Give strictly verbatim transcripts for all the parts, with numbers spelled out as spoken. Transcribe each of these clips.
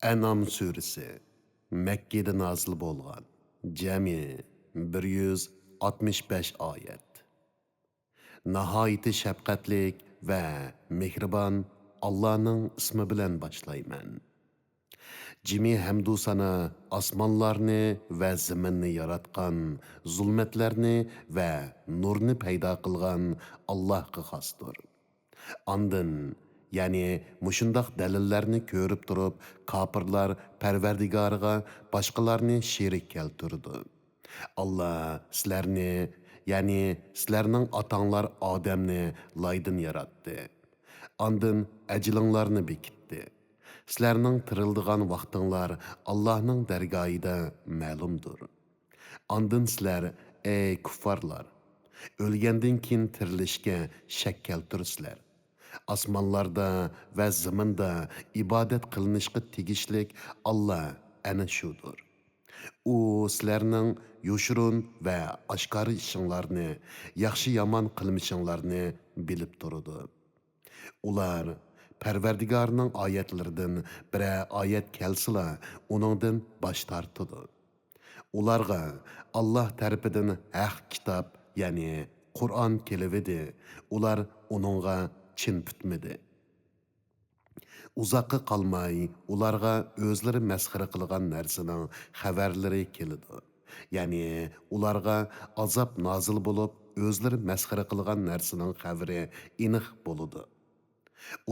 ئەنئام سۈرىسى. مەككىدە نازىل بولغان. جەمئىي بىر يۈز ئاتمىش بەش ئايەت. ناھايىتى شەپقەتلىك ۋە مېھرىبان ئاللانىڭ ئىسمى بىلەن باشلايمەن. جىمى ھەمدۇ سانا ئاسمانلارنى ۋە زېمىننى ياراتقان، زۇلمەتلەرنى ۋە نۇرنى پەيدا قىلغان ئاللاھقا خاستۇر. ئاندىن، يەنى مۇشۇنداق دەلىللەرنى كۆرۈپ تۇرۇپ، كاپىرلار پەرۋەردىگارىغا باشقىلارنى شېرىك كەلتۈرىدۇ. ئاللا سىلەرنى، يەنى سىلەرنىڭ ئاتاڭلار ئادەمنى لايدىن ياراتتى. ئاندىن ئەجىلىڭلارنى بېكىتتى. سىلەرنىڭ تىرىلىدىغان ۋاقتىڭلار ئاللانىڭ دەرگاھىدا مەلۇمدۇر. ئاندىن سىلەر، ئەي كۇففارلار، ئۆلگەندىن كېيىن تىرىلىشكە شەك كەلتۈرىسىلەر. ئاسمانلاردا ۋە زېمىندا ئىبادەت قىلىنىشقا تېگىشلىك ئاللا ئەنە شۇدۇر. ئۇ سىلەرنىڭ يوشۇرۇن ۋە ئاشكارا ئىشىڭلارنى، ياخشى-يامان قىلمىشىڭلارنى بىلىپ تۇرىدۇ. ئۇلار پەرۋەردىگارنىڭ ئايەتلىرىدىن بىرەر ئايەت كەلسىلا، ئۇنىڭدىن باش تارتىدۇ. ئۇلارغا ئاللا تەرىپىدىن ھەق كىتاب، يەنى قۇرئان كېلىۋىدى، ئۇلار ئۇنىڭغا چىن پۈتمىدى. ئۇزاققا قالماي ئۇلارغا ئۆزلىرى مەسخىرە قىلغان نەرسىنىڭ خەۋەرلىرى كېلىدۇ. يەنى ئۇلارغا ئازاب نازىل بولۇپ، ئۆزلىرى مەسخىرە قىلغان نەرسىنىڭ خەۋىرى ئېنىق بولىدۇ.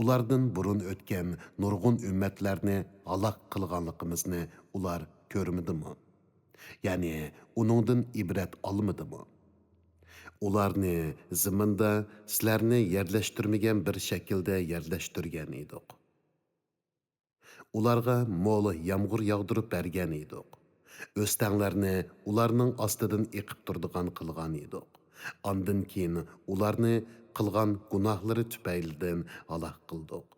ئۇلاردىن بۇرۇن ئۆتكەن نۇرغۇن ئۈممەتلەرنى ھالاك قىلغانلىقىمىزنى ئۇلار كۆرمىدىمۇ؟ يەنى ئۇنىڭدىن ئىبرەت ئالمىدىمۇ؟ ئۇلارنى زېمىندا سىلەرنى يەرلەشتۈرمىگەن بىر شەكىلدە يەرلەشتۈرگەن ئىدۇق. ئۇلارغا مول يامغۇر ياغدۇرۇپ بەرگەن ئىدۇق. ئۆستەڭلەرنى ئۇلارنىڭ ئاستىدىن ئېقىپ تۇرىدىغان قىلغان ئىدۇق. ئاندىن كېيىن ئۇلارنى قىلغان گۇناھلىرى تۈپەيلىدىن ھالاك قىلدۇق.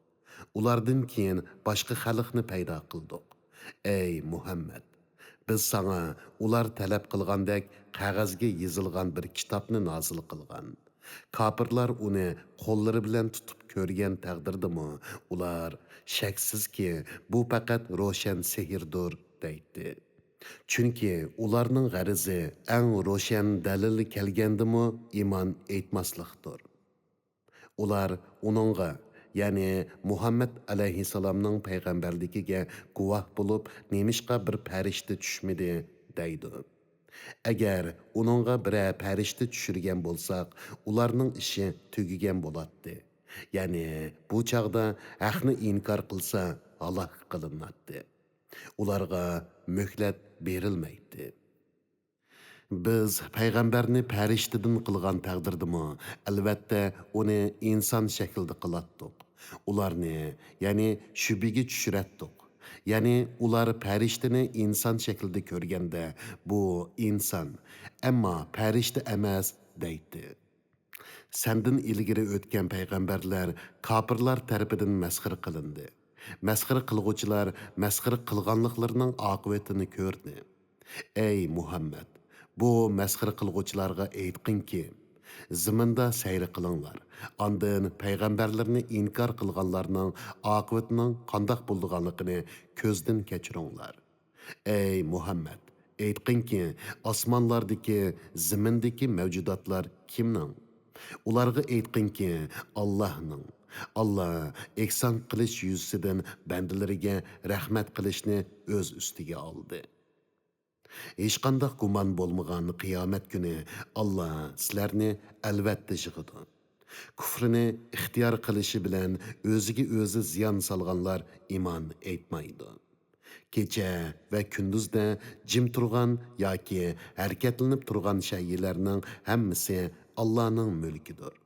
ئۇلاردىن كېيىن باشقا خەلقنى پەيدا قىلدۇق. ئەي مۇھەممەد! بىز ساڭا ئۇلار تەلەپ قىلغاندەك قەغەزگە يېزىلغان بىر كىتابنى نازىل قىلغان. كاپىرلار ئۇنى قوللىرى بىلەن تۇتۇپ كۆرگەن تەقدىردىمۇ، ئۇلار، شەكسىزكى، بۇ پەقەت روشەن سېھىردۇر، دەيتتى. چۈنكى ئۇلارنىڭ غەرىزى ئەڭ روشەن دەلىل كەلگەندىمۇ ئىمان ئېيتماسلىقتۇر. ئۇلار ئۇنىڭغا، يەنى مۇھەممەد ئەلەيھىسسالامنىڭ پەيغەمبەرلىكىگە گۇۋاھ بولۇپ، نېمىشقا بىر پەرىشتە چۈشمىدى؟ دەيدۇ. ئەگەر ئۇنىڭغا بىرەر پەرىشتە چۈشۈرگەن بولساق، ئۇلارنىڭ ئىشى تۈگىگەن بولاتتى. يەنى بۇ چاغدا ھەقنى ئىنكار قىلسا، ھالاك قىلىناتتى. ئۇلارغا مۆھلەت بېرىلمەيتتى. بىز پەيغەمبەرنى پەرىشتىدىن قىلغان تەقدىردىمۇ، ئەلۋەتتە، ئۇنى ئىنسان شەكلىدە قىلاتتۇق. ئۇلارنى، يەنى شۈبھىگە چۈشۈرەتتۇق. يەنى ئۇلار پەرىشتىنى ئىنسان شەكلىدە كۆرگەندە، بۇ ئىنسان، ئەمما پەرىشتە ئەمەس، دەيتتى. سەندىن ئىلگىرى ئۆتكەن پەيغەمبەرلەر كاپىرلار تەرىپىدىن مەسخىرە قىلىندى. مەسخىرە قىلغۇچىلار مەسخىرە قىلغانلىقلىرىنىڭ ئاقىۋىتىنى كۆردى. ئەي مۇھەممەد، بۇ مەسخىرە قىلغۇچىلارغا ئېيتقىنكى، زېمىندا سەير قىلىڭلار، ئاندىن پەيغەمبەرلىرىنى ئىنكار قىلغانلارنىڭ ئاقىۋىتىنىڭ قانداق بولىدىغانلىقىنى كۆزدىن كەچۈرۈڭلار. ئەي مۇھەممەد، ئېيتقىنكى، ئاسمانلاردىكى، زېمىندىكى مەۋجۇداتلار كىمنىڭ؟ ئۇلارغا ئېيتقىنكى، ئاللاھنىڭ. ئاللا ئېھسان قىلىش يۈزىسىدىن بەندىلىرىگە رەھمەت قىلىشنى ئۆز ئۈستىگە ئالدى. ھېچقانداق گۇمان بولمىغان قىيامەت كۈنى ئاللا سىلەرنى ئەلۋەتتە يىغىدۇ. كۇفرىنى ئىختىيار قىلىشى بىلەن ئۆزىگە ئۆزى زىيان سالغانلار ئىمان ئېيتمايدۇ. كېچە ۋە كۈندۈزدە جىم تۇرغان ياكى ھەرىكەتلىنىپ تۇرغان شەيئىلەرنىڭ ھەممىسى ئاللانىڭ مۈلكىدۇر.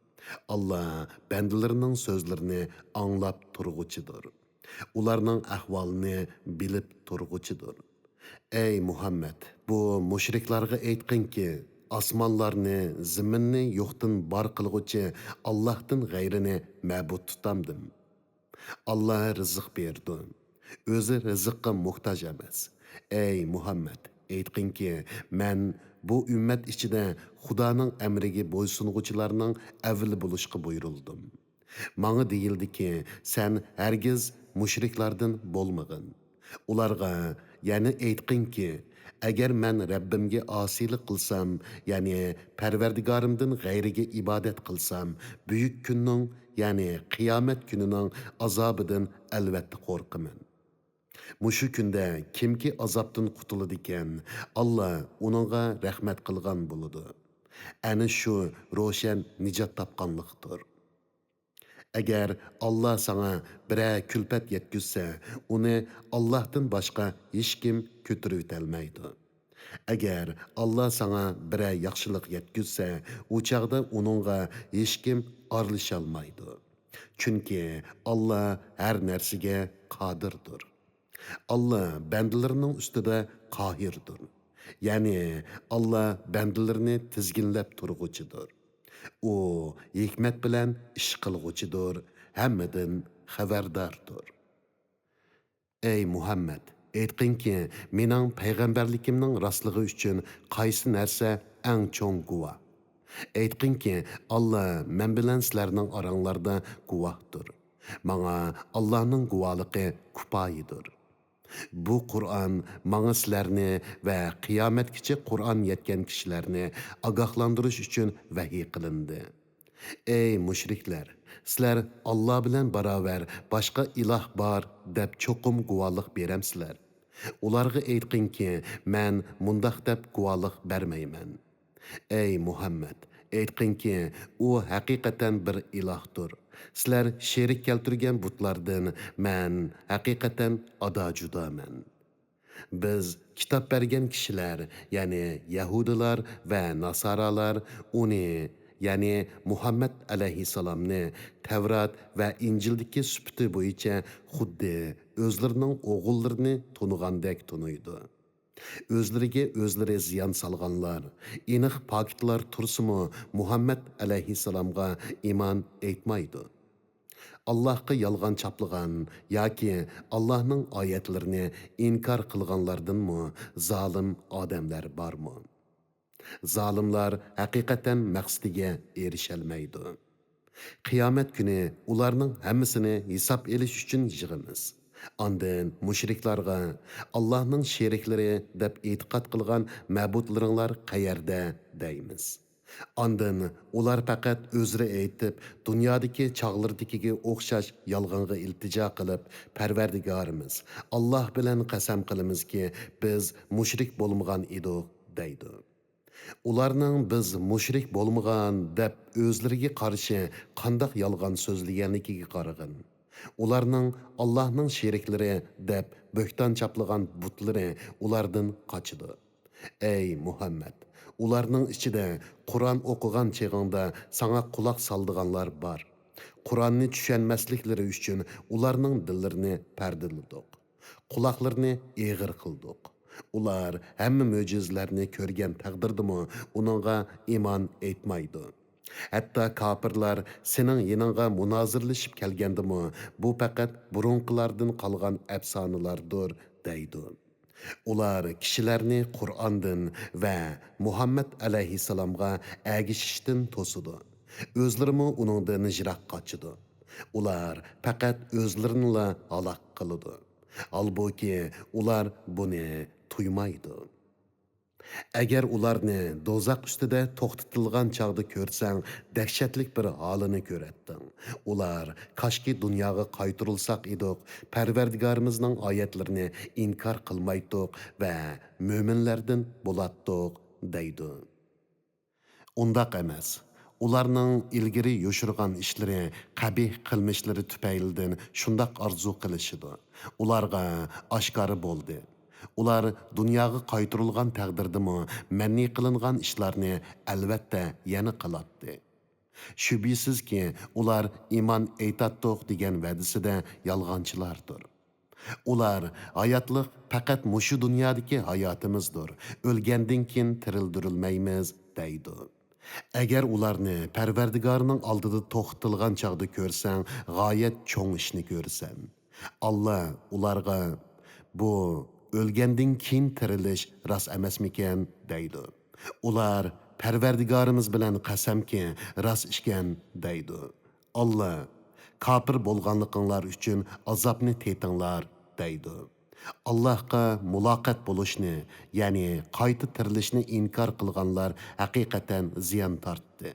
ئاللا بەندىلىرىنىڭ سۆزلىرىنى ئاڭلاپ تۇرغۇچىدۇر. ئۇلارنىڭ ئەھۋالىنى بىلىپ تۇرغۇچىدۇر. ئەي مۇھەممەد، بۇ مۇشرىكلارغا ئېيتقىنكى، ئاسمانلارنى، زېمىننى يوقتىن بار قىلغۇچى ئاللاھتىن غەيرىنى مەبۇد تۇتامدىم؟ ئاللا رىزىق بېرىدۇ. ئۆزى رىزىققا موھتاج ئەمەس. ئەي مۇھەممەد، ئېيتقىنكى، مەن بۇ ئۈممەت ئىچىدە خۇدانىڭ ئەمرىگە بويسۇنغۇچىلارنىڭ ئەۋۋىلى بولۇشقا بۇيرۇلدۇم. ماڭا دېيىلدىكى، سەن ھەرگىز مۇشرىكلاردىن بولمىغىن. ئۇلارغا يەنە ئېيتقىنكى، ئەگەر مەن رەببىمگە ئاسىيلىق قىلسام، يەنى پەرۋەردىگارىمدىن غەيرىگە ئىبادەت قىلسام، بۈيۈك كۈننىڭ، يەنى قىيامەت كۈنىنىڭ ئازابىدىن ئەلۋەتتە قورقىمەن. مۇشۇ كۈندە كىمكى ئازابتىن قۇتۇلىدىكەن، ئاللا ئۇنىڭغا رەھمەت قىلغان بولىدۇ. ئەنە شۇ روشەن نىجات تاپقانلىقتۇر. ئەگەر ئاللا ساڭا بىرەر كۈلپەت يەتكۈزسە، ئۇنى ئاللاھتىن باشقا ھېچكىم كۆتۈرۈۋېتەلمەيدۇ. ئەگەر ئاللا ساڭا بىرەر ياخشىلىق يەتكۈزسە، ئۇ چاغدا ئۇنىڭغا ھېچكىم ئارىلىشالمايدۇ. چۈنكى ئاللا ھەر نەرسىگە قادىردۇر. ئاللا بەندىلىرىنىڭ ئۈستىدە قاھىردۇر. يەنى ئاللا بەندىلىرىنى تىزگىنلەپ تۇرغۇچىدۇر. ئۇ ھېكمەت بىلەن ئىش قىلغۇچىدۇر، ھەممىدىن خەۋەرداردۇر. ئەي مۇھەممەد، ئېيتقىنكى، مېنىڭ پەيغەمبەرلىكىمنىڭ راستلىقى ئۈچۈن قايسى نەرسە ئەڭ چوڭ گۇۋاھ؟ ئېيتقىنكى، ئاللا مەن بىلەن سىلەرنىڭ ئاراڭلاردا گۇۋاھتۇر. ماڭا ئاللانىڭ گۇۋاھلىقى كۇپايىدۇر. بۇ قۇرئان ماڭا سىلەرنى ۋە قىيامەتكىچە قۇرئان يەتكەن كىشىلەرنى ئاگاھلاندۇرۇش ئۈچۈن ۋەھىي قىلىندى. ئەي مۇشرىكلەر، سىلەر ئاللا بىلەن باراۋەر باشقا ئىلاھ بار دەپ چوقۇم گۇۋاھلىق بېرەمسىلەر؟ ئۇلارغا ئېيتقىنكى، مەن مۇنداق دەپ گۇۋاھلىق بەرمەيمەن. ئەي مۇھەممەد، ئېيتقىنكى، ئۇ ھەقىقەتەن بىر ئىلاھتۇر. سىلەر شېرىك كەلتۈرگەن بۇتلاردىن مەن ھەقىقەتەن ئادا-جۇدامەن. بىز كىتاب بەرگەن كىشىلەر، يەنى يەھۇدىيلار ۋە ناسارالار ئۇنى، يەنى مۇھەممەد ئەلەيھىسسالامنى تەۋرات ۋە ئىنجىلدىكى سۈپىتى بويىچە خۇددى ئۆزلىرىنىڭ ئوغۇللىرىنى تونۇغاندەك تونۇيدۇ. ئۆزلىرىگە ئۆزلىرى زىيان سالغانلار، ئېنىق پاكىتلار تۇرسىمۇ، مۇھەممەد ئەلەيھىسسالامغا ئىمان ئېيتمايدۇ. ئاللاھقا يالغان چاپلىغان ياكى ئاللاھنىڭ ئايەتلىرىنى ئىنكار قىلغانلاردىنمۇ زالىم ئادەملەر بارمۇ؟ زالىملار ھەقىقەتەن مەقسىتىگە ئېرىشەلمەيدۇ. قىيامەت كۈنى ئۇلارنىڭ ھەممىسىنى ھېساب ئېلىش ئۈچۈن يىغىمىز. ئاندىن مۇشرىكلارغا، «ئاللاھنىڭ شېرىكلىرى دەپ ئېتىقاد قىلغان مەبۇدلىرىڭلار قەيەردە؟» دەيمىز. ئاندىن ئۇلار پەقەت ئۆزرە ئېيتىپ، دۇنيادىكى چاغلىرىدىكىگە ئوخشاش يالغانغا ئىلتىجا قىلىپ، «پەرۋەردىگارىمىز، ئاللاھ بىلەن قەسەم قىلىمىزكى، بىز مۇشرىك بولمىغان ئىدۇق» دەيدۇ. ئۇلارنىڭ «بىز مۇشرىك بولمىغان» دەپ ئۆزلىرىگە قارشى قانداق يالغان سۆزلىگەنلىكىگە قارىغىن. ئۇلارنىڭ «ئاللاھنىڭ شېرىكلىرى» دەپ بۆھتان چاپلىغان بۇتلىرى ئۇلاردىن قاچىدۇ. ئەي مۇھەممەد، ئۇلارنىڭ ئىچىدە قۇرئان ئوقۇغان چېغىڭدا ساڭا قۇلاق سالىدىغانلار بار. قۇرئاننى چۈشەنمەسلىكلىرى ئۈچۈن ئۇلارنىڭ دىللىرىنى پەردىلىدۇق. قۇلاقلىرىنى ئېغىر قىلدۇق. ئۇلار ھەممە مۆجىزىلەرنى كۆرگەن تەقدىردىمۇ ئۇنىڭغا ئىمان ئېيتمايدۇ. ھەتتا كاپىرلار سېنىڭ يېنىڭغا مۇنازىرىلىشىپ كەلگەندىمۇ، «بۇ پەقەت بۇرۇنقىلاردىن قالغان ئەپسانىلاردۇر» دەيدۇ. ئۇلار كىشىلەرنى قۇرئاندىن ۋە مۇھەممەد ئەلەيھىسسالامغا ئەگىشىشتىن توسىدۇ. ئۆزلىرىمۇ ئۇنىڭدىن يىراق قاچىدۇ. ئۇلار پەقەت ئۆزلىرىنىلا ھالاك قىلىدۇ. ھالبۇكى، ئۇلار بۇنى تۇيمايدۇ. ئەگەر ئۇلارنى دوزاخ ئۈستىدە توختىتىلغان چاغدا كۆرسەڭ، دەھشەتلىك بىر ھالىنى كۆرەتتىڭ. ئۇلار، «كاشكى دۇنياغا قايتۇرۇلساق ئىدۇق، پەرۋەردىگارىمىزنىڭ ئايەتلىرىنى ئىنكار قىلمايتتۇق ۋە مۆمىنلەردىن بولاتتۇق» دەيدۇ. ئۇنداق ئەمەس. ئۇلارنىڭ ئىلگىرى يوشۇرغان ئىشلىرى، قەبىھ قىلمىشلىرى تۈپەيلىدىن شۇنداق ئارزۇ قىلىشىدۇ. ئۇلارغا ئاشكارا بولدى. ئۇلار دۇنياغا قايتۇرۇلغان تەقدىردىمۇ مەنئى قىلىنغان ئىشلارنى ئەلۋەتتە يەنە قىلاتتى. شۈبھىسىزكى، ئۇلار «ئىمان ئېيتاتتۇق» دېگەن ۋەدىسىدە يالغانچىلاردۇر. ئۇلار، «ھاياتلىق پەقەت مۇشۇ دۇنيادىكى ھاياتىمىزدۇر، ئۆلگەندىن كېيىن تىرىلدۈرۈلمەيمىز» دەيدۇ. ئەگەر ئۇلارنى پەرۋەردىگارىنىڭ ئالدىدا توختىتىلغان چاغدا كۆرسەڭ، غايەت چوڭ ئىشنى كۆرىسەن. ئاللا ئۇلارغا، «بۇ ئۆلگەندىن كېيىن تىرىلىش راست ئەمەسمىكەن؟» دەيدۇ. ئۇلار، «پەرۋەردىگارىمىز بىلەن قەسەمكى، راست ئىكەن» دەيدۇ. ئاللا، «كاپىر بولغانلىقىڭلار ئۈچۈن ئازابنى تېتىڭلار» دەيدۇ. ئاللاھقا مۇلاقات بولۇشنى، يەنى قايتا تىرىلىشنى ئىنكار قىلغانلار ھەقىقەتەن زىيان تارتتى.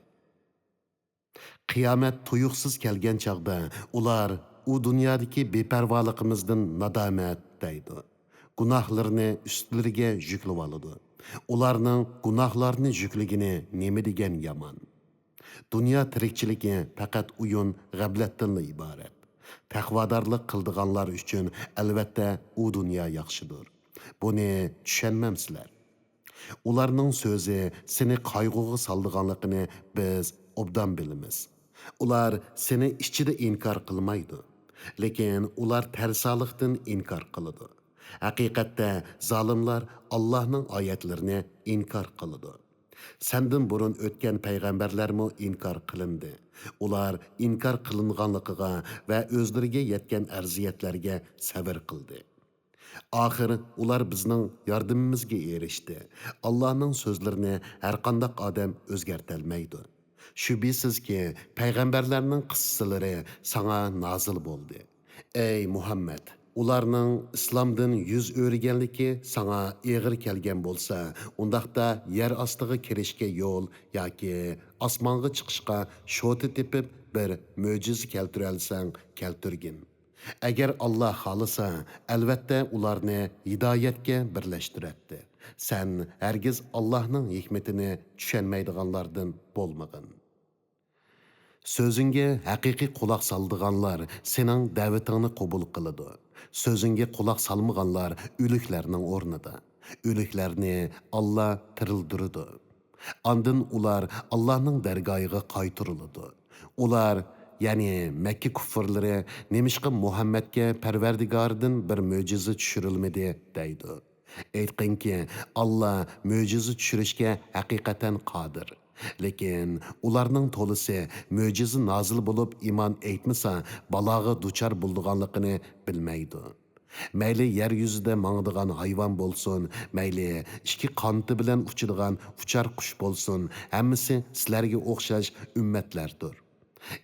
قىيامەت تۇيۇقسىز كەلگەن چاغدا ئۇلار، «ئۇ دۇنيادىكى بىپەرۋالىقىمىزدىن نادامەت» دەيدۇ. گۇناھلىرىنى ئۈستلىرىگە يۈكلىۋالىدۇ. ئۇلارنىڭ گۇناھلارنى يۈكلىگىنى نېمە دېگەن يامان! دۇنيا تىرىكچىلىكى پەقەت ئويۇن، غەپلەتتىنلا ئىبارەت. تەقۋادارلىق قىلىدىغانلار ئۈچۈن ئەلۋەتتە ئۇ دۇنيا ياخشىدۇر. بۇنى چۈشەنمەمسىلەر؟ ئۇلارنىڭ سۆزى سېنى قايغۇغا سالىدىغانلىقىنى بىز ئوبدان بىلىمىز. ئۇلار سېنى ئىچىدە ئىنكار قىلمايدۇ، لېكىن ئۇلار تەرسالىقتىن ئىنكار قىلىدۇ. ھەقىقەتتە زالىملار ئاللاھنىڭ ئايەتلىرىنى ئىنكار قىلىدۇ. سەندىن بۇرۇن ئۆتكەن پەيغەمبەرلەرمۇ ئىنكار قىلىندى. ئۇلار ئىنكار قىلىنغانلىقىغا ۋە ئۆزلىرىگە يەتكەن ئەزىيەتلەرگە سەۋر قىلدى. ئاخىر ئۇلار بىزنىڭ ياردىمىمىزگە ئېرىشتى. ئاللاھنىڭ سۆزلىرىنى ھەرقانداق ئادەم ئۆزگەرتەلمەيدۇ. شۈبھىسىزكى، پەيغەمبەرلەرنىڭ قىسسىلىرى ساڭا نازىل بولدى. ئەي مۇھەممەد! ئۇلارنىڭ ئىسلامدىن يۈز ئۆرۈگەنلىكى ساڭا ئېغىر كەلگەن بولسا، ئۇنداقتا يەر ئاستىغا كىرىشكە يول ياكى ئاسمانغا چىقىشقا شوتا تېپىپ بىر مۆجىزە كەلتۈرەلىسەڭ كەلتۈرگىن. ئەگەر ئاللا خالىسا، ئەلۋەتتە ئۇلارنى ھىدايەتكە بىرلەشتۈرەتتى. سەن ھەرگىز ئاللاھنىڭ ھېكمىتىنى چۈشەنمەيدىغانلاردىن بولمىغىن. سۆزۈڭگە ھەقىقىي قۇلاق سالىدىغانلار سېنىڭ دەۋىتىڭنى قوبۇل قىلىدۇ. سۆزۈڭگە قۇلاق سالمىغانلار ئۆلۈكلەرنىڭ ئورنىدا. ئۆلۈكلەرنى ئاللا تىرىلدۈرىدۇ. ئاندىن ئۇلار ئاللانىڭ دەرگاھىغا قايتۇرۇلىدۇ. ئۇلار، يەنى مەككە كۇففارلىرى، نېمىشقا مۇھەممەدكە پەرۋەردىگارىدىن بىر مۆجىزە چۈشۈرۈلمىدى؟ دەيدۇ. ئېيتقىنكى، ئاللا مۆجىزە چۈشۈرۈشكە ھەقىقەتەن قادىر. لېكىن ئۇلارنىڭ تولىسى مۆجىزە نازىل بولۇپ ئىمان ئېيتمىسا، بالاغا دۇچار بولىدىغانلىقىنى بىلمەيدۇ. مەيلى يەر يۈزىدە ماڭىدىغان ھايۋان بولسۇن، مەيلى ئىككى قانىتى بىلەن ئۇچىدىغان ئۇچار قۇش بولسۇن، ھەممىسى سىلەرگە ئوخشاش ئۈممەتلەردۇر.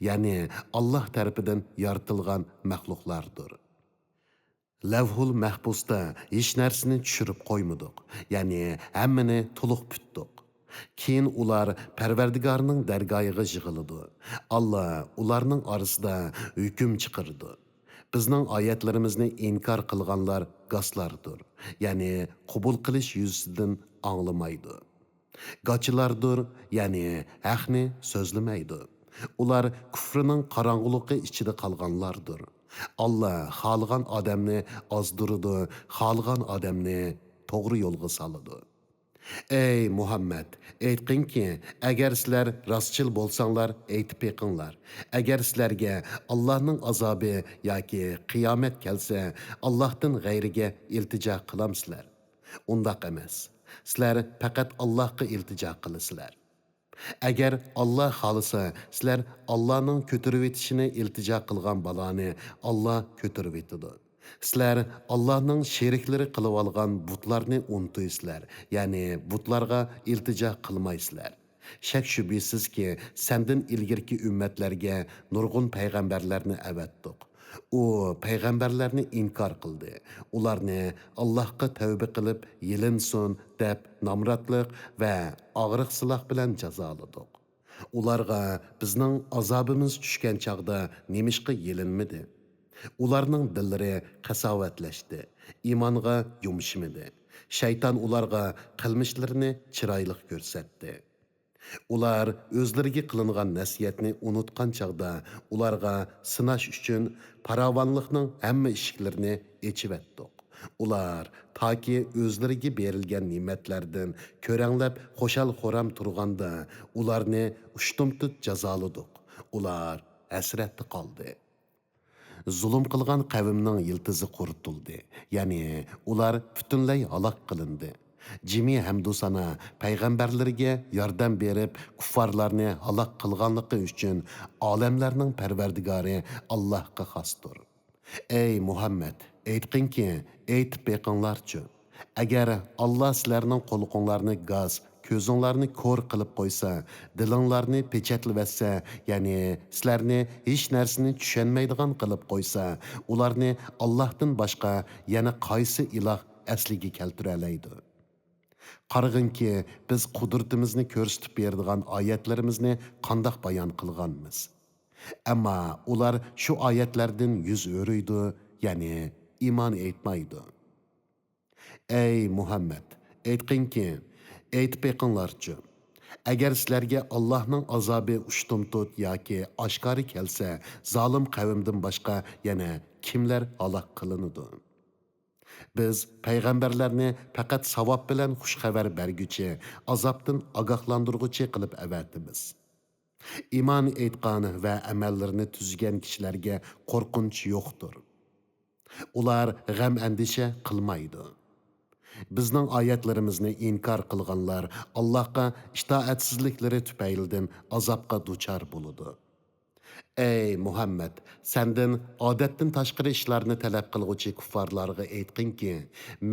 يەنى ئاللا تەرىپىدىن يارىتىلغان مەخلۇقلاردۇر. لەۋھۇل مەھپۇزدا ھېچ نەرسىنى چۈشۈرۈپ قويمىدۇق، يەنى ھەممىنى تولۇق پۈتتۇق. كېيىن ئۇلار پەرۋەردىگارنىڭ دەرگاھىغا يىغىلىدۇ. ئاللا ئۇلارنىڭ ئارىسىدا ھۆكۈم چىقىرىدۇ. بىزنىڭ ئايەتلىرىمىزنى ئىنكار قىلغانلار گاسلاردۇر، يەنى قوبۇل قىلىش يۈزىسىدىن ئاڭلىمايدۇ. گاچىلاردۇر، يەنى ھەقنى سۆزلىمەيدۇ. ئۇلار كۇفرىنىڭ قاراڭغۇلۇقى ئىچىدە قالغانلاردۇر. ئاللا خالىغان ئادەمنى ئازدۇرىدۇ، خالىغان ئادەمنى توغرا يولغا سالىدۇ. ئەي مۇھەممەد، ئېيتقىنكى، ئەگەر سىلەر راستچىل بولساڭلار، ئېيتىپ بېقىڭلار. ئەگەر سىلەرگە ئاللانىڭ ئازابى ياكى قىيامەت كەلسە، ئاللاھتىن غەيرىگە ئىلتىجا قىلامسىلەر؟ ئۇنداق ئەمەس. سىلەر پەقەت ئاللاھقا ئىلتىجا قىلىسىلەر. ئەگەر ئاللا خالىسا، سىلەر ئاللانىڭ كۆتۈرۈۋېتىشىنى ئىلتىجا قىلغان بالانى ئاللا كۆتۈرۈۋېتىدۇ. سىلەر ئاللانىڭ شېرىكلىرى قىلىۋالغان بۇتلارنى ئۇنتۇيسىلەر، يەنى بۇتلارغا ئىلتىجا قىلمايسىلەر. شەك-شۈبھىسىزكى، سەندىن ئىلگىرىكى ئۈممەتلەرگە نۇرغۇن پەيغەمبەرلەرنى ئەۋەتتۇق. ئۇ پەيغەمبەرلەرنى ئىنكار قىلدى، ئۇلارنى ئاللاھقا تەۋبە قىلىپ يېلىنسۇن دەپ نامراتلىق ۋە ئاغرىق-سىلاق بىلەن جازالىدۇق. ئۇلارغا بىزنىڭ ئازابىمىز چۈشكەن چاغدا نېمىشقا يېلىنمىدى؟ ئۇلارنىڭ دىللىرى قەساۋەتلەشتى، ئىمانغا يۇمشىمىدى. شەيتان ئۇلارغا قىلمىشلىرىنى چىرايلىق كۆرسەتتى. ئۇلار ئۆزلىرىگە قىلىنغان نەسىھەتنى ئۇنۇتقان چاغدا، ئۇلارغا سىناش ئۈچۈن پاراۋانلىقنىڭ ھەممە ئىشىكلىرىنى ئېچىۋەتتۇق. ئۇلار تاكى ئۆزلىرىگە بېرىلگەن نېمەتلەردىن كۆرەڭلەپ خۇشال-خۇرام تۇرغاندا، ئۇلارنى ئۇشتۇمتۇت جازالىدۇق. ئۇلار ھەسرەتتە قالدى. زۇلۇم قىلغان قەۋمنىڭ يىلتىزى قۇرۇتۇلدى، يەنى ئۇلار پۈتۈنلەي ھالاك قىلىندى. جىمى ھەمدۇسانا پەيغەمبەرلىرىگە ياردەم بېرىپ، كۇففارلارنى ھالاك قىلغانلىقى ئۈچۈن ئالەملەرنىڭ پەرۋەردىگارى ئاللاھقا خاستۇر. ئەي مۇھەممەد، ئېيتقىنكى، ئېيتىپ بېقىڭلارچۇ، ئەگەر ئاللا سىلەرنىڭ قۇلىقىڭلارنى گاس، كۆزۈڭلارنى كور قىلىپ قويسا، دىلىڭلارنى پېچەتلىۋەتسە، يەنى سىلەرنى ھېچ نەرسىنى چۈشەنمەيدىغان قىلىپ قويسا، ئۇلارنى ئاللاھتىن باشقا يەنە قايسى ئىلاھ ئەسلىگە كەلتۈرەلەيدۇ؟ قارىغىنكى، بىز قۇدرىتىمىزنى كۆرسىتىپ بېرىدىغان ئايەتلىرىمىزنى قانداق بايان قىلغانمىز. ئەمما ئۇلار شۇ ئايەتلەردىن يۈز ئۆرۈيدۇ، يەنى ئىمان ئېيتمايدۇ. ئەي مۇھەممەد، ئېيتقىنكى، ئېيتىپ بېقىڭلارچۇ، ئەگەر سىلەرگە ئاللاھنىڭ ئازابى ئۇشتۇمتۇت ياكى ئاشكارا كەلسە، زالىم قەۋمدىن باشقا يەنە كىملەر ھالاك قىلىنىدۇ؟ بىز پەيغەمبەرلەرنى پەقەت ساۋاب بىلەن خۇش خەۋەر بەرگۈچى، ئازابتىن ئاگاھلاندۇرغۇچى قىلىپ ئەۋەتىمىز. ئىمان ئېيتقان ۋە ئەمەللىرىنى تۈزگەن كىشىلەرگە قورقۇنچ يوقتۇر. ئۇلار غەم-ئەندىشە قىلمايدۇ. بىزنىڭ ئايەتلىرىمىزنى ئىنكار قىلغانلار ئاللاھقا ئىتائەتسىزلىكلىرى تۈپەيلىدىن ئازابقا دۇچار بولىدۇ. ئەي مۇھەممەد، سەندىن ئادەتتىن تاشقىرى ئىشلارنى تەلەپ قىلغۇچى كۇففارلارغا ئېيتقىنكى،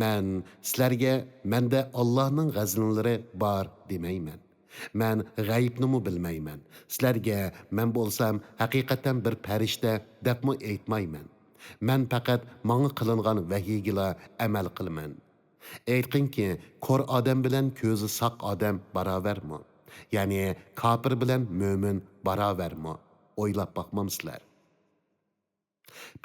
مەن سىلەرگە مەندە ئاللاھنىڭ غەزنىلىرى بار دېمەيمەن. مەن غەيىبنىمۇ بىلمەيمەن. سىلەرگە مەن بولسام ھەقىقەتەن بىر پەرىشتە دەپمۇ ئېيتمايمەن. مەن پەقەت ماڭا قىلىنغان ۋەھىيگىلا ئەمەل قىلىمەن. ئېيتقىنكى، كور ئادەم بىلەن كۆزى ساق ئادەم باراۋەرمۇ؟ يەنى كاپىر بىلەن مۆمىن باراۋەرمۇ؟ ئويلاپ باقمامسىلەر؟